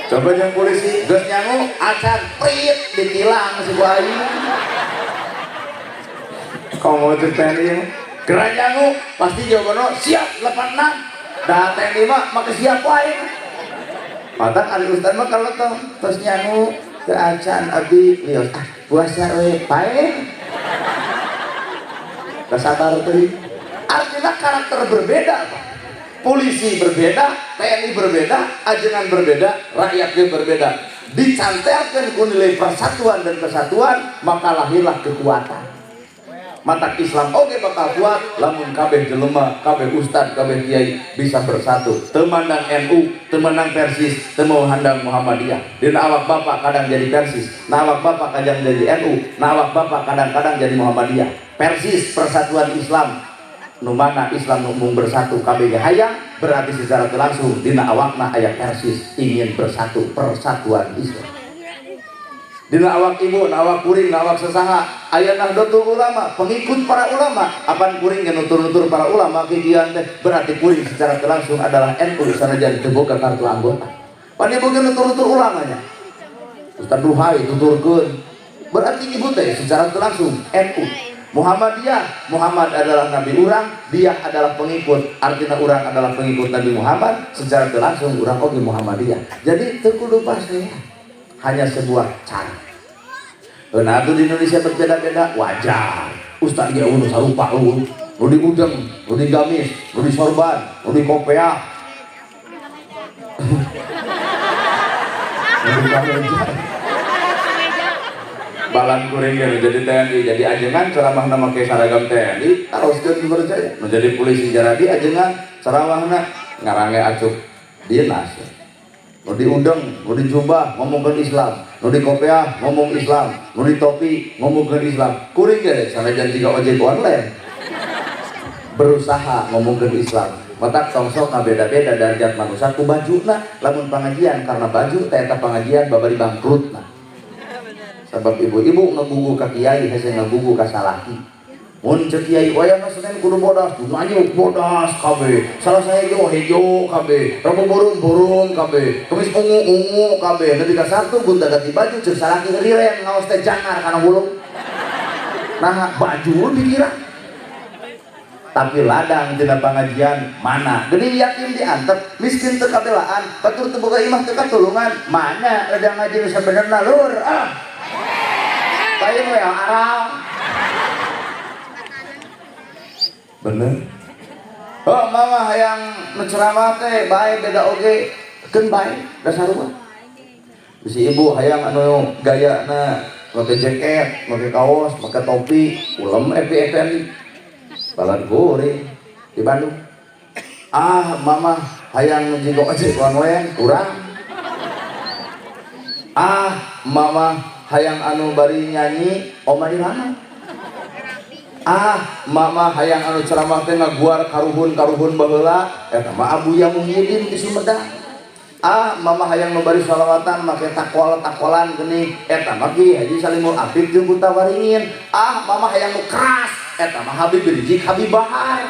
Coba jeung polisi geus nyangu acan prit ditilang si ku aing. Komo teh TNI geura nyangu pasti jawabanna siap 86. Da TNI mah make siap wae. Matak ari ustad mah kalau terus nyangu teu acan abi wios ah puasa we pae. Sabar teuing. Artinya karakter berbeda, Pak. Polisi berbeda, TNI berbeda, ajengan berbeda, rakyatnya berbeda. Dicantelkan ku nilai persatuan dan kesatuan, maka lahirlah kekuatan. Matak Islam oge bakal kuat lamun kabeh jelema, kabeh ustad, kabeh kiai bisa bersatu. Teu mandang NU, teu mandang Persis, teu mandang Muhammadiyah. Dina awak bapak kadang jadi Persis, na awak bapak kadang jadi NU, na awak bapak kadang-kadang jadi Muhammadiyah. Persis persatuan Islam, nu mana Islam nu mung bersatu kabeh ge hayang, berarti secara langsung dina awakna aya Persis ingin bersatu, persatuan Islam. Dina awak ibu, na awak kuring, na awak sesaha, aya Nahdlatul Ulama, pengikut para ulama. Apan kuring yang nutur-nutur para ulama kikian teh, berarti kuring secara langsung adalah NU sanajan teu boga kartu anggota. Pan ibu ge nutur-nutur ulamanya. Ustaz Ruhai tuturkeun. Berarti ibu teh secara langsung NU. Muhammadiyah, Muhammad adalah nabi urang, dia adalah pengikut. Artinya urang adalah pengikut Nabi Muhammad, secara langsung urang oge Muhammadiyah. Jadi teu kudu pasti hanya sebuah cara. Nah, itu di Indonesia berbeda-beda, wajar. Ustaz ge eueuh sarupa eueuh. Nu di udeng, nu di gamis, nu di sorban, nu di kopeah. Nu di kameja. Balan kuring ge nu jadi TNI, jadi ajengan ceramahna make seragam TNI, taroskeun dipercaya. Nu jadi polisi jaradi ajengan ceramahna ngarange acuk dinas. Nu diundang, nu dijubah ngomongkeun Islam, nu di kopiah ngomong Islam, nu di topi ngomongkeun Islam. Kuring ge sanajan jiga ojek online berusaha ngomongkeun Islam. Matak tong sok ngabeda-beda darjat manusia ku bajuna, lamun pangajian karena baju teh eta pangajian babari bangkrutna. Sebab ibu-ibu ngagugu ka kiai hese ngagugu ka salaki. Mun cek kiai wayahna Senin kudu bodas, kudu anjuk bodas kabeh. Salasa hejo hejo kabeh, Rabu burung burung kabeh, Kamis ungu ungu kabeh. Nepi ka Sabtu gonta ganti baju cek salaki riren ngaos teh jangar kana wulung. Nah, baju dikira. Tapi ladang tina pangajian mana? Geuning yatim diantep, miskin teu kabelaan, batur teu boga imah teu katulungan. Mana ladang ngaji nu sabenerna lur? Ah. Lain we arang. Bener. Oh, mama hayang nu ceramah teh bae beda oge, keun bae da sarua. Bisi ibu hayang anu gayana make jaket, make kaos, make topi, ulem epi-epi balan kuring di Bandung. Ah, mama hayang jiga ojek online kurang. Ah, mama hayang anu bari nyanyi Oma Irama. Ah, mama hayang anu ceramah teh ngaguar karuhun-karuhun baheula eta mah Abuya Muhyiddin di Sumedang. Ah, mama hayang nu bari sholawatan make takol-takolan geuning eta mah Ki Haji Salimul Afif jeung Kunta Waringin. Ah, mama hayang nu keras eta mah Habib Rizieq Habib Bahar.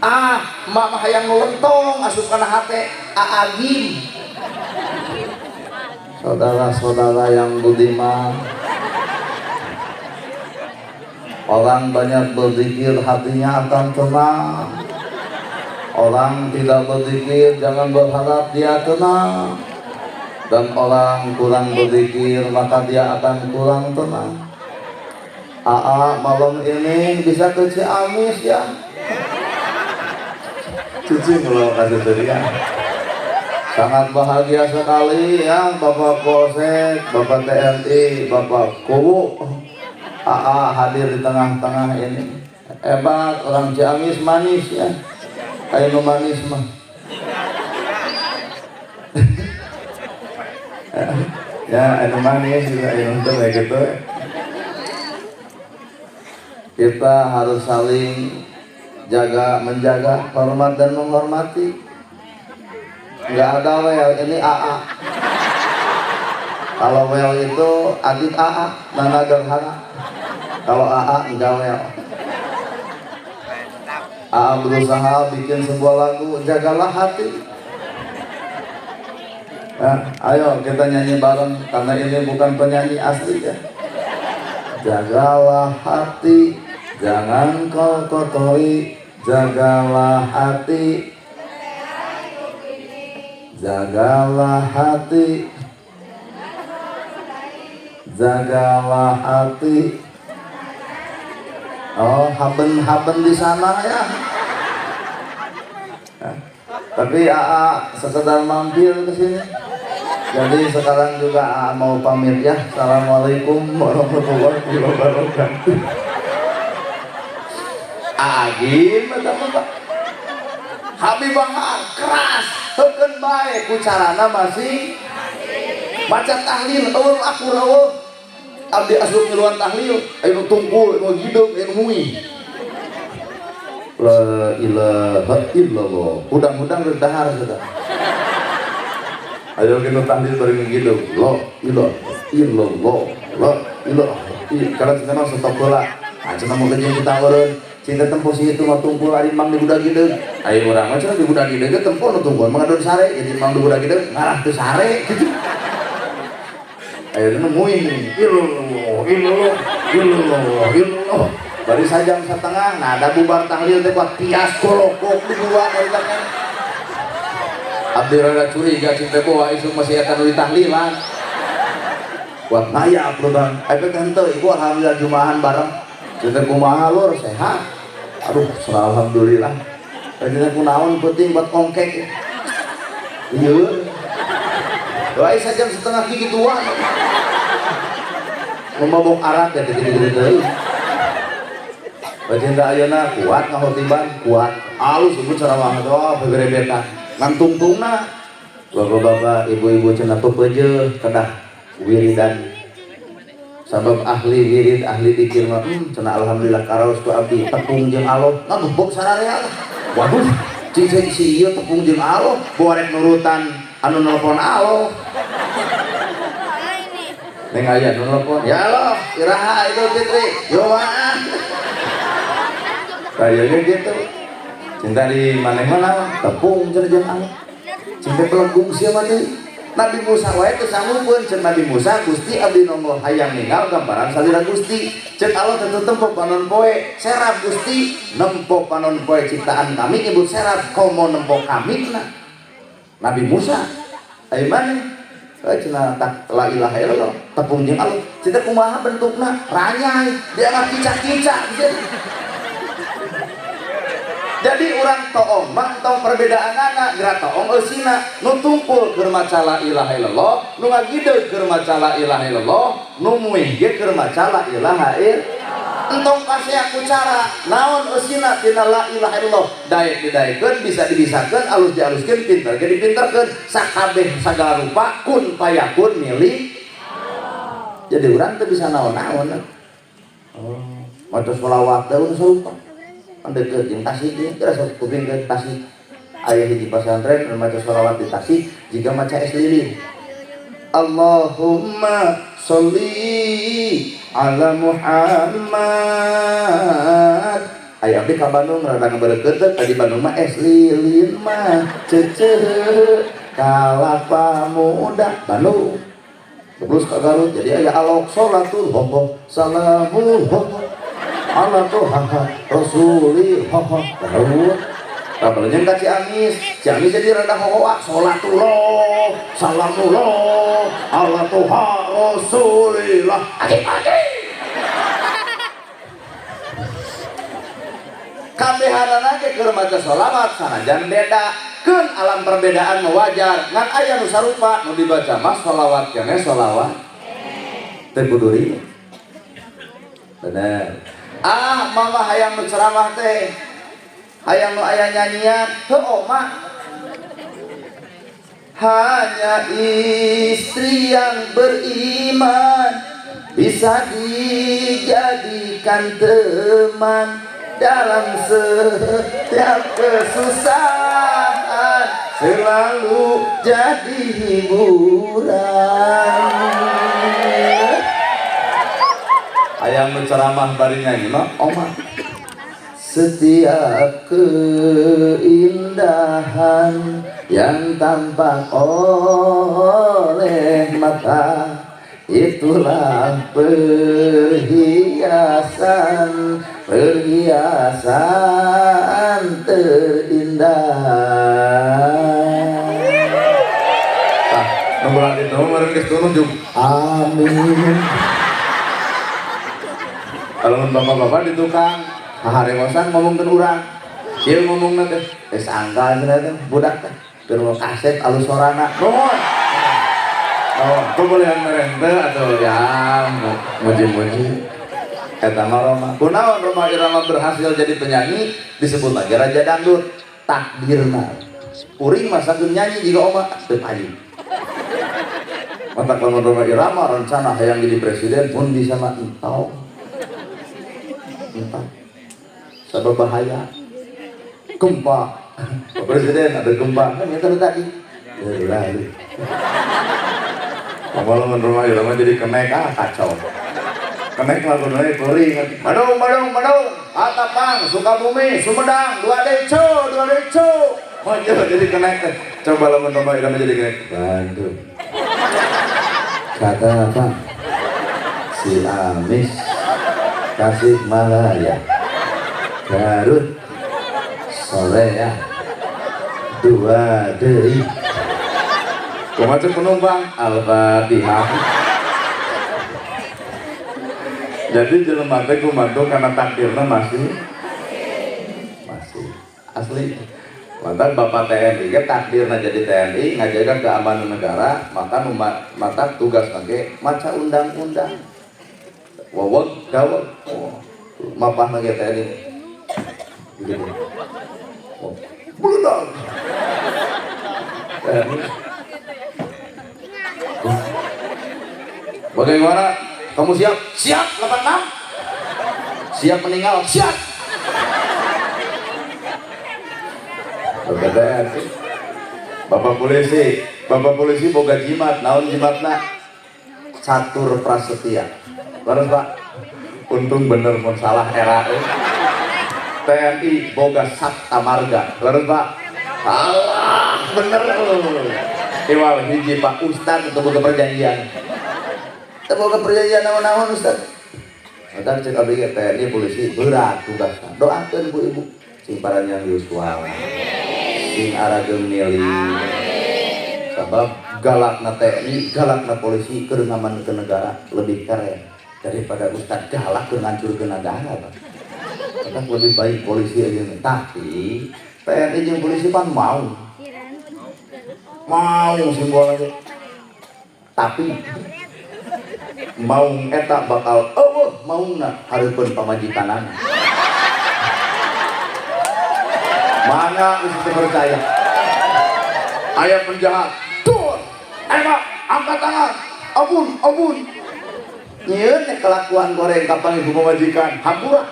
Ah, mama hayang nu lentong asup kana hate Aagim. Saudara-saudara yang budiman, orang banyak berzikir hatinya akan tenang. Orang tidak berzikir jangan berharap dia tenang. Dan orang kurang berzikir maka dia akan kurang tenang. Aa malam ini bisa ke Ciamis ya. Cuci kalau kasih ya. Sangat bahagia sekali ya Bapak Polsek, Bapak TNI, Bapak Kuwu. Aa hadir di tengah-tengah ini. Hebat orang Ciamis manis ya. Ayo nu manis mah. Ya, anu manis juga, ayo untung ya gitu. Kita harus saling jaga, menjaga, hormat dan menghormati. Nggak ada wel, ini AA. Kalau wel itu adit AA, Nana Gerhana. Kalau AA enggak wel. AA berusaha bikin sebuah lagu, jagalah hati. Nah, ayo kita nyanyi bareng karena ini bukan penyanyi asli ya. Jagalah hati, jangan kau kotori. Jagalah hati, jagalah hati, jagalah hati. Oh, haben-haben di sana ya. Nah, tapi AA sekedar mampir ke sini. Jadi sekarang juga AA mau pamit ya. Assalamualaikum warahmatullahi wabarakatuh. Agim Bapak. Habib Bahar keras, heukeun bae ku carana masih maca tahlil eueuh akur eueuh. Abdi asup ngiluan tahlil, aya nu tungkul, aya nu hideung, aya nu muih. La ilaha illallah. Hudang-hudang geus dahar sudah. Ayo kita tahlil bareng hideung. La ilaha illallah. La ilaha. Karena kita mah stop heula. Ah cenah mau jeung kita eureun. Cinta tempo si itu mah tungkul ari mang di budak hideung. Ayo urang mah cenah di budak hideung ge tempo nu tungkul mah ngadon sare, jadi mang di budak hideung ngarah teu sare gitu. Ayo nemuin, illallah, illallah, illallah, illallah. Bari sajam setengah, nah ada bubar tahlil teh buat tias kolokok di dua dari tangan. Abdi rada curiga cinta bawa isuk masih akan di tahlilan. Buat mayap lu bang, ayo teh ibu alhamdulillah jumahan bareng. Cinta kumaha lur sehat. Aduh, alhamdulillah. Cinta kunaon penting buat kongkek. Iya. Doai sajam setengah gigi tua. Memabok arak ya gitu-gitu. Bacinta ayeuna kuat ngahotiban, kuat. Alus ibu ceramah doa beberebetan. Ngan tungtungna bapak-bapak, ibu-ibu cenah pepeje kedah wiridan. Sabab ahli wirid, ahli dikir mah cenah alhamdulillah karaos ku abdi tepung jeung aloh ngagebok sararea. Waduh, cing si ieu tepung jeung aloh, borek nurutan anu nelpon aloh. Neng aya nu nelpon, ya Allah, iraha Idul Fitri, yo mah. Kayaknya gitu. Cinta di maneh-mana tepung jeung aloh. Cinta pelegung sia mah teh. Nabi Musa wae teu sanggupeun ceun Nabi Musa Gusti abdi nongol hayang ninggal gambaran salira Gusti. Ceun Allah teu tempo panon poe, serap Gusti nempo panon poe ciptaan kami nyebut serap komo nempo kami na. Nabi Musa ayo maneh cenah tak la ilaha illallah tepung jeung Allah. Cinta kumaha bentukna ranyai dianggap kicak-kicak. Jadi orang toong mah tong perbedaanana geura toong eusina nu tungkul keur maca la ilaha illallah, nu ngagideug keur maca la ilaha illallah, nu muih ge keur maca la ilaha illallah. Entong kasea ku cara naon eusina tina la ilaha illallah, daek didaekeun bisa dibisakeun, alus dialuskeun, pinter ge dipinterkeun, sakabeh sagala rupa kun payakun milik. Jadi urang teu bisa naon-naon. Oh, maca sholawat teh ulah sarupa. Deket jeung Tasik ieu kira sok kuping ke Tasik. Aya hiji pasantren anu maca sholawat di Tasik jiga maca es lilin. Allahumma sholli ala Muhammad. Aya abdi ka Bandung rada ngaberekeut teh tadi Bandung mah es lilin mah ceceu kalapa muda Bandung. Terus ka Garut jadi aya alok sholatul hoho salamul hoho ala tuhaha rasuli hoho Garut. Kabarnya ka Ciamis, Ciamis jadi rada hohoa sholatullah salamullah ala tuha rasulillah. Agi agi. Kabehanana ge keur maca sholawat sanajan beda. Keun alam perbedaan mah wajar, ngan aya nu sarupa nu dibaca mah sholawat keneh sholawat. Teu kudu riweuh. Bener. Ah, mama hayang nu ceramah teh. Hayang nu aya nyanyian, heuh oma. Hanya istri yang beriman bisa dijadikan teman dalam setiap kesusahan, selalu jadi hiburan. Hayang nu ceramah bari nyanyi mah oma. Setiap keindahan yang tampak oleh mata, itulah perhiasan, perhiasan terindah. Tah, nunggulan itu meureun geus turun jeung amin. Kalau bapak-bapak di tukang haharewosan ngomongkeun urang. Ieu ngomongna teh geus angka cenah teh budak teh keur kaset alus sorana. Nuhun. Oh, kebolehan merente atau ya muji-muji. Eta mah Rhoma. Kunaon Rhoma Irama berhasil jadi penyanyi disebut lagi raja dangdut. Takdirna. Kuring masa keur nyanyi jiga oma teu payu. Matak lamun Rhoma Irama rencana hayang jadi presiden pun bisa mah entau. Entah. Sabab bahaya. Gempa. Pak Presiden ada gempa kan ya tadi. Lalu. Lamun Rhoma Irama jadi kenek, ah kacau. Kenek lagu naik kuring. Badung, badung, badung. Atapang, Sukabumi, Sumedang, dua deco, dua deco. Maju jadi kenek. Coba lamun Rhoma Irama jadi kenek. Bandung. Kata apa? Si Amis, Tasikmalaya, Garut, Soreang, dua deui. Kumaha penumpang Al-Fatihah. Jadi jelema teh kumantu karena takdirna masih asli. Lantas Bapak TNI ge takdirna jadi TNI ngajaga keamanan negara, maka mata tugas ge maca undang-undang. Waweg daweg. Oh, mapahna ge TNI. Gitu. Oh, bludak. TNI. Bagaimana? Kamu siap? Siap, 86. Siap meninggal? Siap. Bapak polisi, Bapak polisi boga jimat, naon jimatna? Catur Prasetya. Terus Pak, untung bener mun salah era. TNI boga Sapta Marga. Terus Pak, salah bener. Iwal hiji Pak Ustad untuk boga perjanjian. Teu boga perjanjian naon-naon Ustad. Matak cek abdi ge TNI polisi berat tugasna. Doakeun Bu Ibu sing paranjang yuswa. Sing arageung milih. Sabab galakna TNI, galakna polisi keur ngamankeun negara lebih keren daripada Ustad galak keur ngancurkeun negara, Pak. Matak lebih baik polisi aja. Tapi TNI jeung polisi pan mau. Mau simbol aja. Tapi maung eta bakal eueuh maungna hareupeun pamajikanana. Mana geus teu percaya. Aya penjahat. Tur. Emak angkat tangan. Ampun, ampun. Nyieun teh kelakuan goreng ka pangibu pamajikan. Hampura.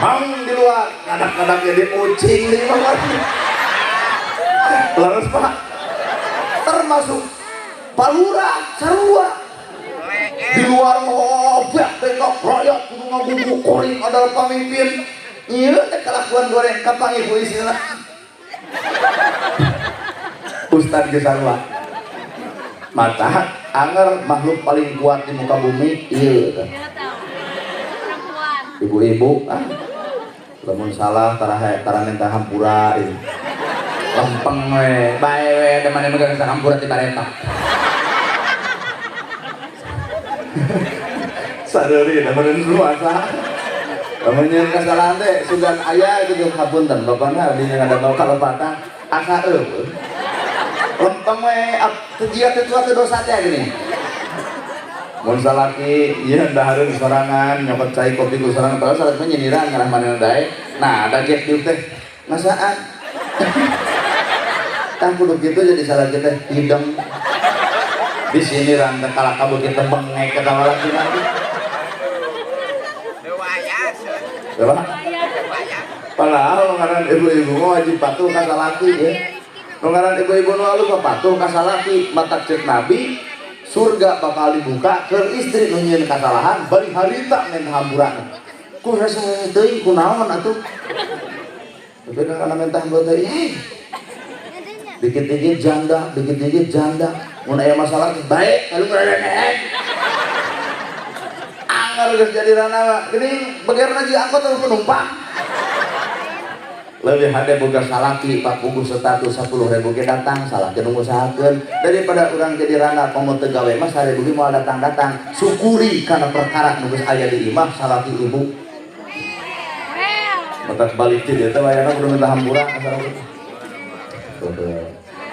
Maung di luar, ngadak-ngadak jadi ucing di bawah. Lalu Pak, termasuk palura, sarua. Di luar ngobek bengkok rakyat kudu ngagugu kuring adalah pemimpin. Ieu teh kelakuan goreng ka pangibu isina. Ustad ge sarua. Mata anger makhluk paling kuat di muka bumi ieu teh. Ibu-ibu ah lamun salah tara minta hampura ieu. Lempeng we, bae we da mane megang hampura ti bareta. Sareuri da mane luasa. Lamun nyieun kasalahan teh sugan aya gitu, hapunten bapana, abdi ngadamel kalepatan, asa eueuh. Lempeng we teu jiga teu tua teu dosa teh gini. Mun salaki ieu dahareun sorangan, nyokot cai kopi ku sorangan, padahal salaki mah nyindiran ngarah manehna daek. Nah, ada gap dieu teh ngasaan. Tah kudu kitu jadi salaki teh hideng. Di sini teh kalah kabeu kita bengek ketawa laki nanti. Coba. Padahal ngaran ibu-ibu mah wajib patuh ka salaki ya. Nu ngaran ibu-ibu nu alus mah patuh ka salaki, matak ceuk Nabi surga bakal dibuka ke istri nu nyieun kasalahan bari harita menta hampurana. Ku rasa teuing kunaon atuh. Tapi kan kana menta hampura teh, eh. Dikit-dikit janda, dikit-dikit janda. Mun aya masalah baik, lalu ngarenean. Anger geus jadi rana mah. Geuning begerna jeung angkot atau penumpang. Lebih hade boga salaki pak puguh status 10.000 ge datang salaki nu ngusahakeun daripada urang jadi rana komo teu gawe mah 1.000 ge moal datang-datang. Syukuri kana perkara nu geus aya di imah salaki ibu. Matak balik ti dieu teh wayahna kudu minta hampura ka salaki.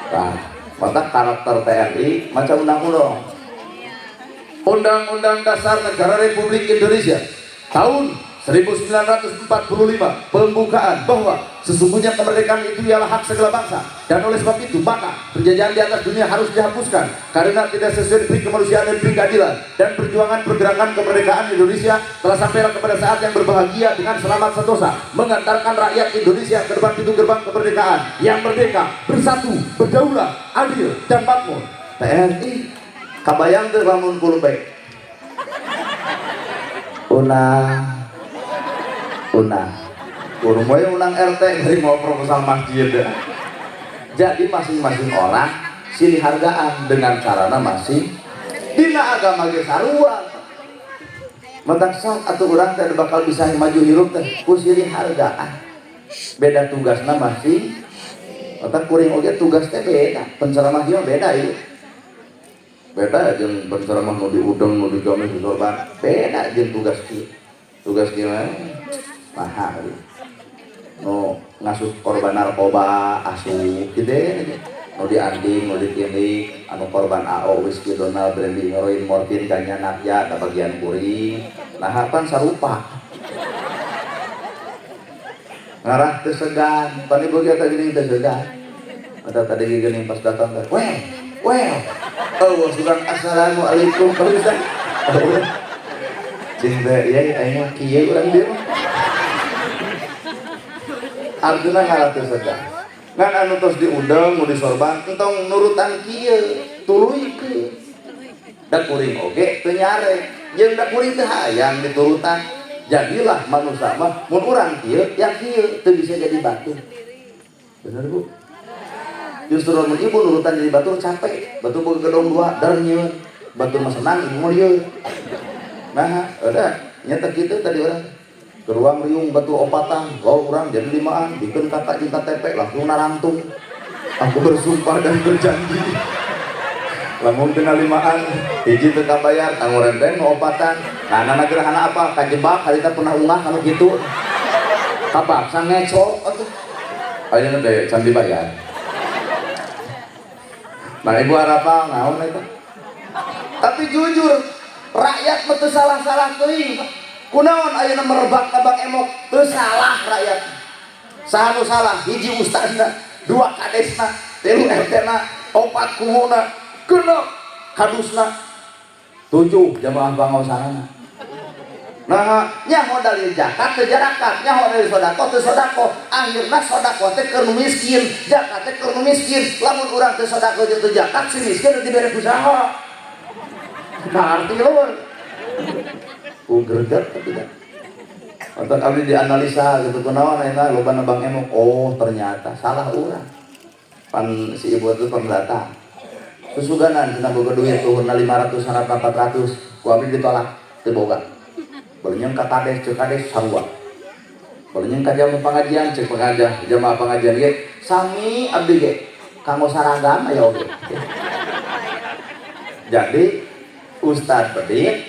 Tah, matak karakter TNI macam undang-undang. Undang-Undang Dasar Negara Republik Indonesia tahun 1945, pembukaan bahwa sesungguhnya kemerdekaan itu ialah hak segala bangsa, dan oleh sebab itu maka penjajahan di atas dunia harus dihapuskan karena tidak sesuai dengan kemanusiaan dan keadilan, dan perjuangan pergerakan kemerdekaan Indonesia telah sampai kepada saat yang berbahagia dengan selamat sentosa mengantarkan rakyat Indonesia ke depan pintu gerbang kemerdekaan yang merdeka, bersatu, berdaulat, adil, dan makmur. TNI kabayang teu lamun pulpek unang unang kurang we unang RT dari mau proposal masjid ya. Jadi masing-masing orang silih hargaan dengan carana masing dina agama ge sarua. Matak sok atuh urang teh bakal bisa maju hirup teh ku silih hargaan, beda tugasna masing. Matak kuring oge tugas teh beda, penceramah ieu beda, ieu beda jeung penceramah nu diudeng, nu digames, disorban, beda jeung tugas kieu. Tugas kieu mah mahal, nu ngasup korban narkoba asup gitu, nu dianting, nu ditindik, anu korban AO, whisky, Donald, brandy, heroin, morfin, ganja, nakja, da bagian kuring. Nah, pan sarupa ngarah teu segan. Pan ibu kita gini teu segan. Ada tadi gini pas datang teh, weh weh, oh sugan assalamualaikum, kalau bisa cing teh ya aing mah kieu urang dieu mah. Artinya ngarah teu segan. Ngan anu tos diundang mau disorban entong nurutan kieu, tuluykeun. Da kuring oge teu nyare jeung da kuring teu hayang diturutan. Jadilah manusia mah mun urang kieu yang kieu teu bisa jadi batur. Bener, Bu? Justru mun ibu nurutan jadi batur capek. Batur boga gedong dua dar nyieun, batur mah senang, ibu mah lieur. Nah, udah nyata kitu tadi orang ke ruang riung batu opatan, kalau orang jadi limaan, bikin kakak jeung KTP langsung narantung. Aku bersumpah dan berjanji. Lamun tina limaan, hiji teu kabayar, tanggung renteng nu opatan. Nah, anak gerhana apa? Kajebak harita pernah ungah anu kitu. Kapaksa ngecok atuh. Ayeuna teh can dibayar. Nah, ibu harapan naon eta? Tapi jujur, rakyat mah teu salah-salah teuing. Kunaon ayeuna merebak ka Bang Emok? Teu salah rakyat. Saha nu salah? Hiji ustazna, dua kadesna, tilu RT-na, opat kuhuna, genep kadusna, tujuh jamaah pangaosanana. Nah, nyaho dalil zakat teu zakat, nyaho dalil sedekah teu sedekah. Akhirna sedekah teh keur nu miskin, zakat teh keur nu miskin. Lamun urang teu sedekah jeung teu zakat, si miskin teu dibere ku saha? Ngarti lur. Ku greget tapi tidak. Atau kami dianalisa gitu, kunaon ayeuna loba Bang Emok? Oh, ternyata salah urang. Pan si ibu itu pendatang. Susuganan cenah boga duit tuhurna 500 harap 400, ku abdi ditolak, teu boga. Beulenyeng ka kades, ceuk kades sarua. Beulenyeng ka jamaah pengajian, ceuk pengajian, jamaah pengajian ge sami abdi ge kanggo saragam aya oge. Jadi ustad pedit,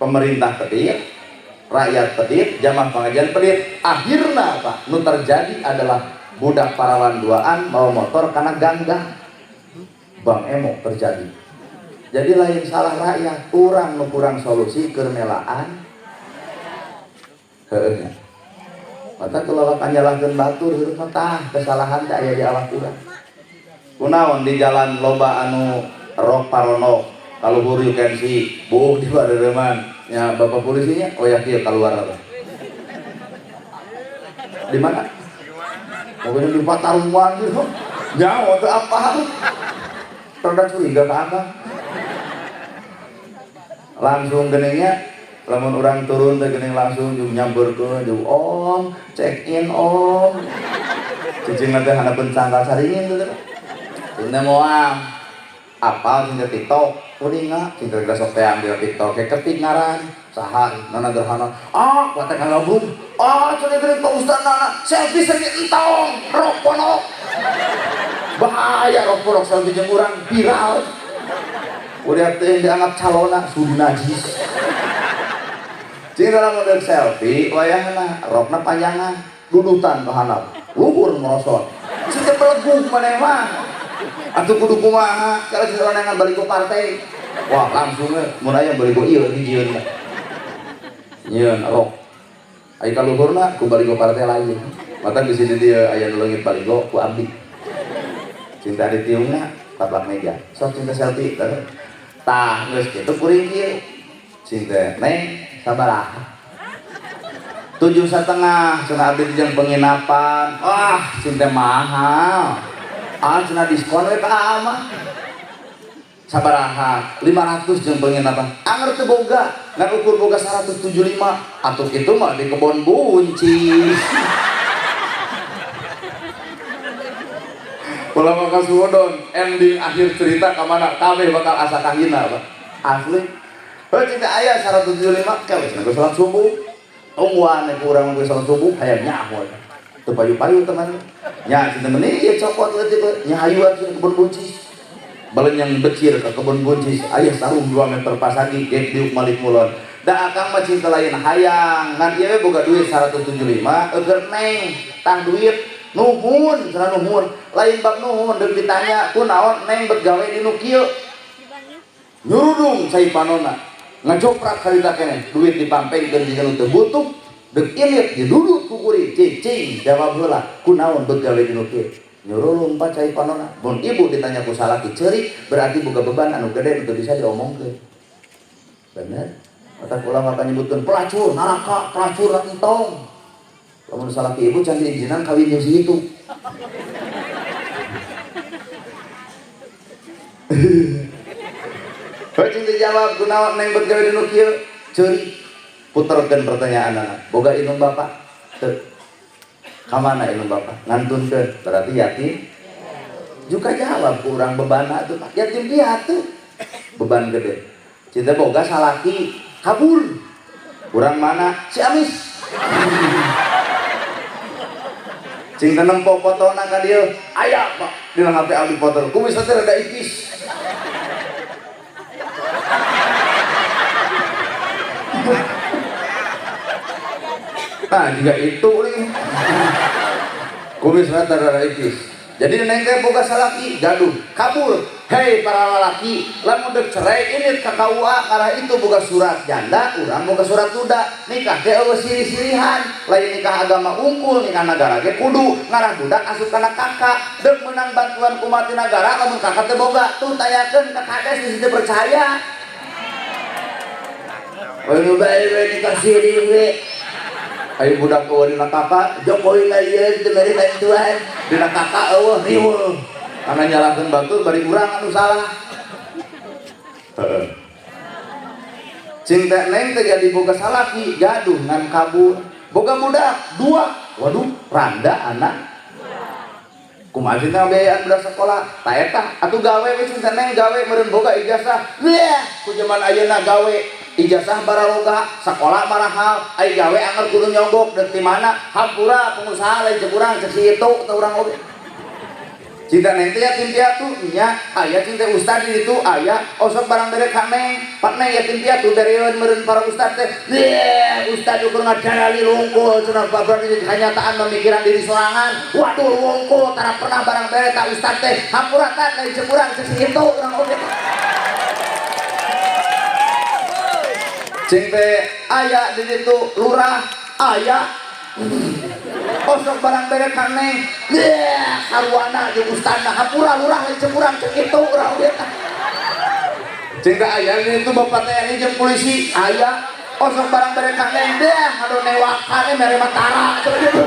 pemerintah pedit, rakyat pedit, Rakyat pedit, jamaah pengajian pedit. Akhirna apa? Nu terjadi adalah budak parawan duaan bawa motor karena ganggang. Bang Emo terjadi. Jadi lain salah rakyat, urang nu kurang solusi keur melaan. Heueuh nya. Mata kalau nyalahkeun batur hirup mah tah kesalahan teh aya di awak urang. Kunaon di jalan loba anu rok paronok kaluhur you can see buuk di barereman nya bapak polisinya oh ya kieu keluar apa? Di mana? Pokoknya di Pataruman gitu. Nyawa teu apa? Rada curiga ka akang. Langsung geningnya lamun urang turun teh geuning langsung jeung nyamperkeun jeung om check in om cicing teh handapeun sangkal saringin teh cing teh moal apal cing teh TikTok uninga cing teh sok teang di TikTok ke ketik ngaran saha nana gerhana ah kuat teh ngagabung ah cenah geuning Pak Ustaz nana selfie seni entong rok ponok bahaya rok ponok selfie jeung urang viral udah teh dianggap calona sudah najis. Cing dalam model selfie, wayahna rokna panjangan, dudutan ke handap, luhur merosot. Cing teh belegug maneh mah. Atuh kudu kumaha, kalau cing orangan baligo partai. Wah, langsung we mun aya baligo ieu hijieun. Nyieun rok. Ai ka luhurna ku baligo partai lain. Mata di sini dia aya nu leungit baligo ku abdi. Cinta ditiungna taplak meja. Sok cinta selfie, tah geus kitu kuring kieu. Cinta neng sabaraha 7,5 cenah abdi jeung penginapan wah cinta mahal ah cenah diskon we ka mah sabaraha 500 jeung penginapan anger teu boga ngan ukur boga 175 atuh kitu mah di kebon buncis. Ulah bakal suwodon ending akhir cerita ka mana kabeh bakal asa kahina Pak asli. Heuh cinta aya 175 ke geus geus salat subuh. Tungguan ku urang geus salat subuh hayang nyaho. Teu payu-payu teman. Nya cinta meni ieu cokot leutik nya hayu atuh kebon buncis. Balenyang becir ka kebon buncis aya sarung 2 meter pasagi gek diuk malik mulon. Da akang mah cinta lain hayang ngan ieu we boga duit 175 eueuh neng tah duit nuhun cenah nuhun lain bab nuhun deuk ditanya kunaon neng bet gawe di nu kieu. Nyurudung cai panona. Ngajoprak harita keneh duit dipampengkeun jiga nu teu butuh deuk ilit didudut ku kuring cicing jawab heula kunaon beut gawe di nu kieu nyurulung pa cai panona mun ibu ditanya ku salaki ceurik berarti boga beban anu gede nu teu bisa diomongkeun bener mata kula mah nyebutkeun pelacur neraka pelacur entong lamun salaki ibu can diizinan kawin jeung si itu. Heuh cing dijawab kunaon neng bet gawe di nu kieu ceurik puterkeun pertanyaanna boga indung bapak teu ka mana indung bapak ngantunkeun berarti yatim juga jawab ku urang bebanna atuh Pak yatim piatu beban gede cinta boga salaki kabur urang mana si Amis cing teh nempo fotona ka dieu aya Pak dina HP abdi foto kumis teh rada ipis. Nah, jika itu nih kumis rata rada ipis. Jadi neng teh boga salaki gaduh kabur. Hei para lalaki, lamun deuk cerai ini ka KUA karena itu boga surat janda, urang boga surat duda. Nikah teh eueuh sirih-sirihan, lain nikah agama unggul, nikah nagara ge kudu ngarah budak asup kana kakak. Deuk meunang bantuan kumaha ti nagara lamun kakak teh boga, tuh tanyakeun ka kades di situ percaya. Ayo bae we nikah sirih we. Ayo budak eueuh dina kakak, Jokowi mah ieu teu mere bantuan, dina kakak eueuh riweuh. Karena nyalahkeun batur bari urang anu salah. Heeh. Cinta neng teh jadi boga salaki, gaduh ngan kabur. Boga budak dua. Waduh, randa anak. Kumaha cinta biayaan budak sekolah? Ta eta atuh gawe we cinta neng gawe meureun boga ijazah. Weh, ku zaman ayeuna gawe ijazah bararoga, sekolah marahal, ai gawe anger kudu nyogok deuk ti mana? Hampura pengusaha lain cek urang cek si itu teh urang oge. Cinta neng teh yatim piatu nya aya cinta ustad di ditu aya osok barang bere ka neng pak neng yatim piatu bereun meureun para ustad teh ye ustad ukur ngadarali lungkul cenah babran kenyataan memikiran diri sorangan waduh lungkul tara pernah barang bere ka ustad teh hampura tat lain jeung urang cek itu urang oge cing teh aya di ditu lurah aya osok barang bere ka neng ye sarwana jeung ustadna hampura lurah lain jeung urang cek itu urang oge cing teh aya di ditu bapak TNI jeung polisi aya osok barang bere ka neng deh anu newakan mere matara cenah gitu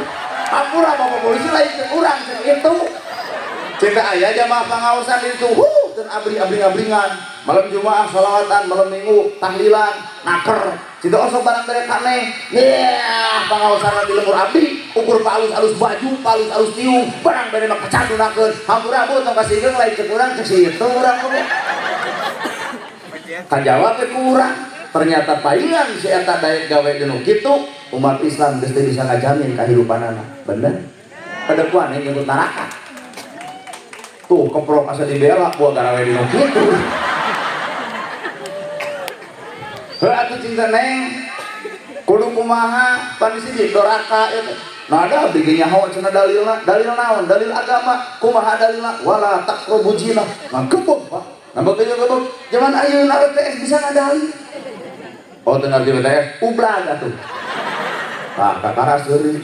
hampura bapak polisi lain jeung urang cek itu cing teh aya jamaah pangaosan di ditu huh teu abri-abri-abringan malam Jumaah sholawatan malam Minggu tahlilan naker cinta osok barang bere ka neng yeah pangaosan di lembur abdi ukur palus-alus baju palus-alus tiung barang bere mah kacandunakeun hampura bu tong kasihkeun lain cek urang cek situ urang oge kajawab ku urang ternyata paingan si eta daek gawe dinu kitu umat Islam geus teu bisa ngajamin kahirupanana bener padekuan nyebut neraka tuh keprok asa dibela buah garawe dinu kitu. Heuh atuh cinta neng kudu kumaha pan di doraka eta nah ada abdi ge nyaho cenah dalilna dalil naon dalil agama kumaha dalilna wala taqrabu zina nah gebog Pak nah beukeun gebog zaman ayeuna RTS bisa ngadalil oh teu ngarti RTS ublag atuh tah kakara seuri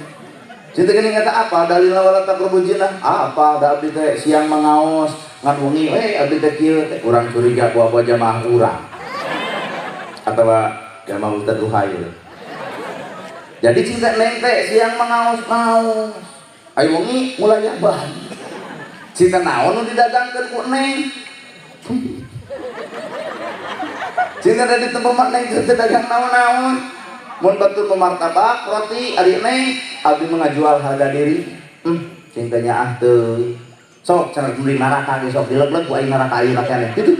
cinta geuning eta apa dalilna wala taqrabu zina apa da abdi teh siang mangaos ngan wengi we abdi teh kieu teh urang curiga buah-buah jamaah urang atau jamaah Ustad Ruhail. Jadi cinta neng teh siang mengaos-ngaos, ayo wengi mulai nyaban. Cinta naon nu didagangkeun ku neng. Cinta da ditemu mah neng teu dagang naon-naon. Mun batur martabak roti ari neng abdi mah ngajual harga diri. Cintanya ah teu. Sok cenah beli neraka ge sok dileg-leg ku aing neraka ayeuna keneh. Kitu.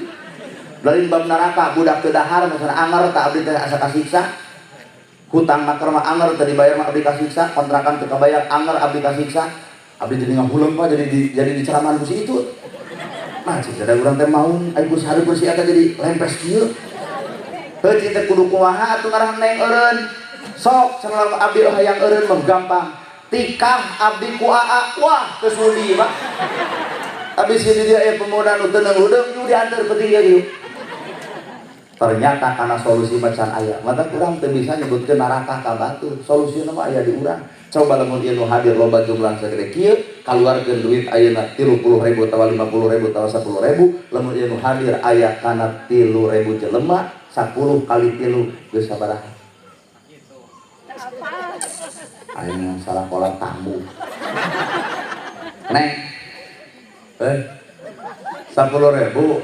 Lain bab neraka budak teu dahar maksudna anger tak abdi teh asa kasiksa hutang naker mah anger teu dibayar mah abdi kasiksa kontrakan teu kabayar anger abdi kasiksa abdi jadi ngahuleung Pak jadi diceramahan ku si itu nah cinta da urang teh maung ai ku sahareup si eta jadi lempes kieu heuh cinta kudu kumaha atuh ngarah neng eureun sok cenah abdi hayang eureun mah gampang tikah abdi ku aa wah teu sudi Pak abis ini dia aya pemuda nu teu neung yuk diantar penting dia yuk. Ternyata karena solusi macan aya mata kurang teu bisa nyebutkeun neraka ka batur solusina mah aya di urang coba lamun ieu nu hadir loba jumlah sagede kieu kaluarkeun duit ayeuna 30.000 atawa 50.000 atawa 10.000 lamun ieu nu hadir aya kana 3.000 jelema 10 kali 3 geus sabaraha aing salah pola tamu neng 10.000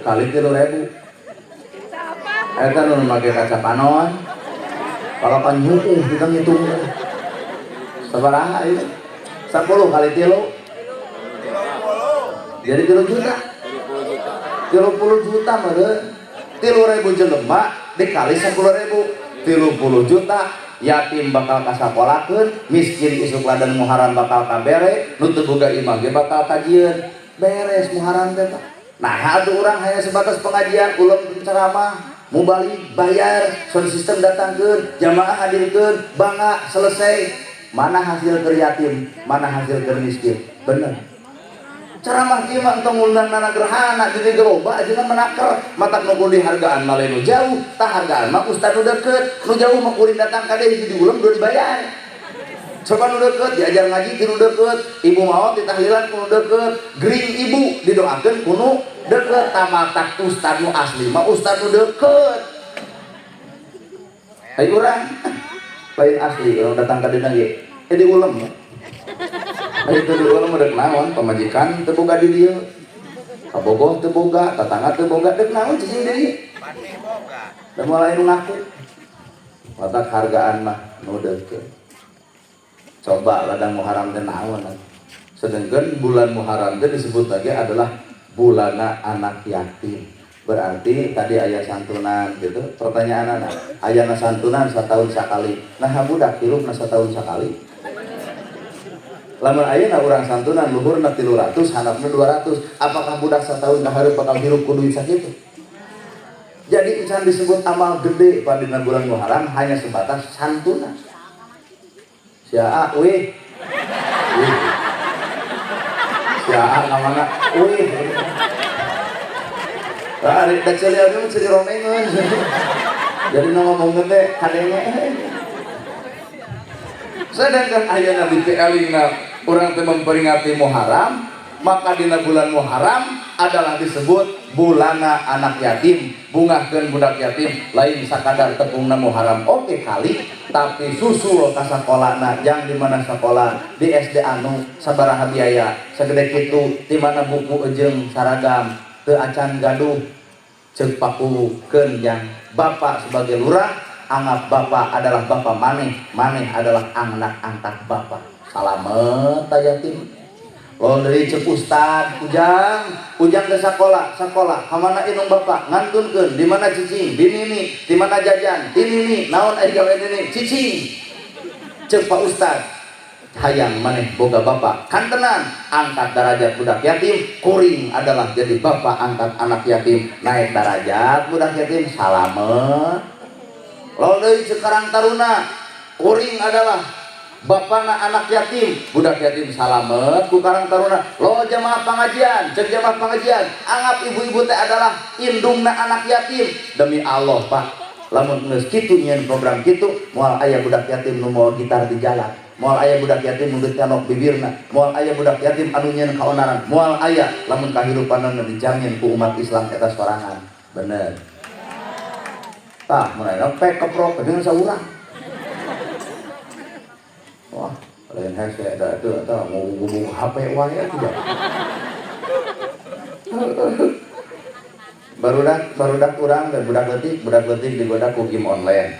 kali 3.000 eta nu make kaca panon kalau pan nyuuh kita ngitung sabaraha ieu 10 kali 3 jadi 3 juta 30 juta meureun 3.000 jelema dikali 10.000 30 juta yatim bakal kasakolakeun miskin isuk ladan muharam bakal kabere nu teu boga imah ge bakal kajieun beres muharam teh nah atuh urang hanya sebatas pengajian ulem ceramah mubalik bayar sound system datangkeun jamaah hadirkeun bangga selesai mana hasil keur yatim mana hasil keur miskin bener ceramah kieu mah entong ngundang nana gerhana jadi geroba ajeuna menaker matak nu kudu dihargaan mah lain nu jauh tah hargaan mah ustad nu deukeut nu jauh mah kuring datang ka deui hiji diulem dua dibayar coba nu deukeut diajar ngaji ti nu deukeut ibu maot ditahlilan ku nu deukeut gering ibu didoakeun ku nu deukeut tamatak ustad nu asli mah ustad nu deukeut ayo urang lain asli urang datang ka dieu ge diulem ayo teu diulem deuk naon pamajikan teu boga di dieu kabogoh teu boga tatangga teu boga deuk naon cicing di dieu da moal aya nu ngaku matak hargaan mah nu deukeut coba ladang Muharram teh naon sedangkan bulan Muharram teh disebut lagi adalah bulana anak yatim berarti tadi ayah santunan gitu pertanyaan anak ayahna santunan setahun sekali nah budak hirupna setahun sekali Lamun ayeuna urang santunan luhurna 300, handapna 200. Apakah budak satahun ka hareup bakal hirup ku duit sakitu? Jadi encan disebut amal gede pada dina bulan Muharram hanya sebatas santunan. Si Aa, wih. Wih. Si Aa ka mana? Wih. Ah, da ceuli abdi mah ceuli romengeun. Jadi nu ngomongkeun teh kadenge. Sedangkan ayeuna di PL-na urang teh memperingati Muharram, maka dina bulan Muharram adalah disebut bulana anak yatim, bungahkeun budak yatim, lain sakadar tepungna Muharram oke kali, tapi susul ka sakolana jang di mana sakola di SD anu sabaraha biaya sagede kitu, di mana buku jeung saragam teu acan gaduh ceuk pakukeun jang bapak sebagai lurah, anggap bapak adalah bapak maneh, maneh adalah anak angkat bapak. Salamet yatim. Lo dari cek ustad, ujang, ujang ke sekolah, sekolah, kamana indung bapak, ngantunkeun, di mana cicing, di nini, di mana jajan, di nini, naon ai gawe nini, cicing. Cek Pak Ustad, hayang maneh boga bapak, kantenan, angkat darajat budak yatim, kuring adalah jadi bapak angkat anak yatim, naik darajat budak yatim, salamet. Lo deui cek Karang Taruna, kuring adalah bapana anak yatim, budak yatim salamet ku Karang Taruna. Lo jamaah pengajian, cek jamaah pengajian, anggap ibu-ibu teh adalah indungna anak yatim. Demi Allah Pak, lamun geus kitu nyieun program kitu, moal aya budak yatim nu mawa gitar di jalan, moal aya budak yatim nu ditanok bibirna, moal aya budak yatim anu nyieun kaonaran, moal aya lamun kahirupanna dijamin ku umat Islam eta sorangan. Bener. Tah, mun aya pek keprok dengan saurang. Wah, lain hese eta itu eta ngubung HP wae atuh ya. Barudak urang dan budak leutik digoda ku game online.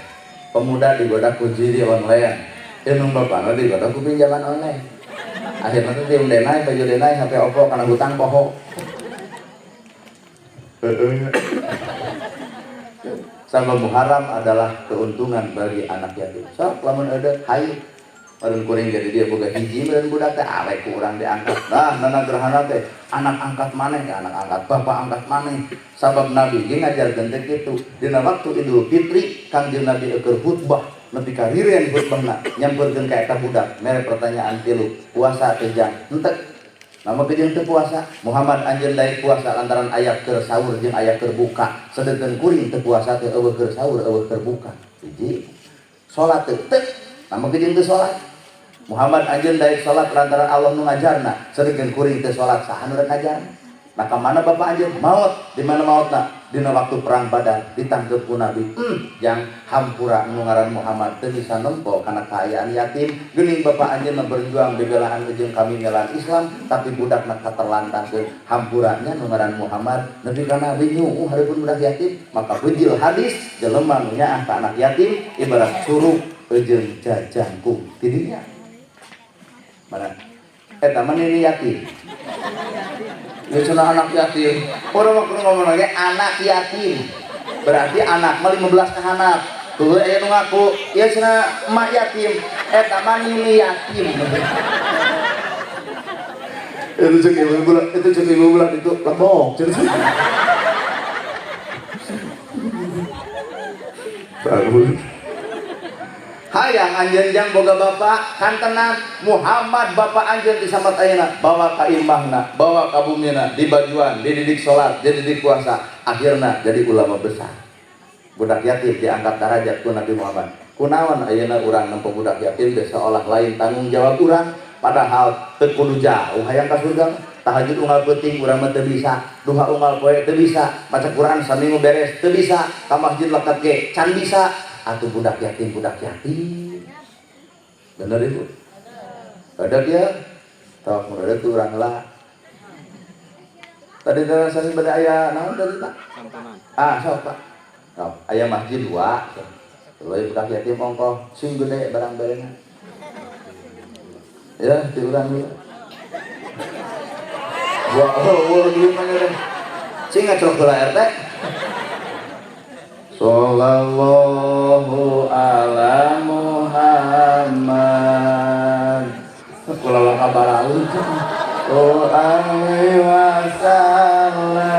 Pemuda digoda ku judi online. Indung bapana digoda ku pinjaman online. Akhirna teh tiung denai, baju denai, HP Oppo kana hutang poho. Heeh. Sama Muharram adalah keuntungan bagi anak yatim. Sok lamun eueuh hayu. Meureun kuring jadi dia boga hiji meureun budak teh awek ku urang diangkat. Nah, nana gerhana teh anak angkat maneh ka anak angkat bapak angkat maneh. Sabab Nabi ge ngajarkeun teh kitu. Dina waktu Idul Fitri Kangjeng Nabi eueuh khutbah nepi ka rireun khutbahna nyampeurkeun ka eta budak mere pertanyaan tilu, puasa teh jang henteu. Nama kejeun teu puasa, Muhammad anjeun daek puasa lantaran aya keur sahur jeung aya keur buka. Sedengkeun kuring teu puasa teh eueuh keur sahur eueuh keur buka. Hiji. Salat teh teu. Nama kejeun teu salat. Muhammad anjeun daek salat lantaran Allah nu ngajarna, sedengkeun kuring teu salat saha nu rek ngajarna? Maka mana bapak anjeun maot, di mana maotna? Dina waktu perang Badar ditangkep ku Nabi. Yang hampura nu ngaran Muhammad teu bisa nempo kana kaayaan yatim. Geuning bapak anjeun mah berjuang bebelaan jeung kami ngelan Islam, tapi budakna katerlantarkeun. Hampuranya nu ngaran Muhammad nepi ka Nabi nyuuh hareupeun budak yatim, maka bejil hadis jelema nu nyaah ka anak yatim ibarat curug jeung jajangkung tidinya. Mana? Eta mah nini yatim. Ya cenah anak yatim. Urang mah kudu ngomong lagi anak yatim. Berarti anak mah 15 ka handap. Tuh aya nu ngaku, ieu cenah emak yatim. Eta mah nini yatim. Itu cek ibu bulan, itu cek ibu bulan itu lebok. Bagus. Hayang anjeun jang boga bapak kantenan Muhammad bapak anjeun disambat ayeuna bawa ka imahna bawa ka bumina dibajuan dididik salat dididik puasa akhirna jadi ulama besar. Budak yatim diangkat darajat ku Nabi Muhammad. Kunaon ayeuna urang nempo budak yatim teh seolah lain tanggung jawab urang padahal teu kudu jauh hayang ka surga. Tahajud unggal peuting urang mah teu bisa, duha unggal poe teu bisa, maca Quran saminggu beres teu bisa, ka masjid lekat ge can bisa. Atuh budak yatim, budak yatim. Bener ibu? Ada dia? Tok ada tuh urang lah. Tadi sami bade aya naon tadi Pak? Santunan. Ah, sok Pak. Sok, aya masjid dua. Tuluy budak yatim ongkoh sing gede barang barengna. Ya, di urang ieu. Wah, oh, oh, duit mana deh? Sing ngacrok heula RT. Sallallahu ala Muhammad. Kula ka baraut. Oh, alaihi wasallam.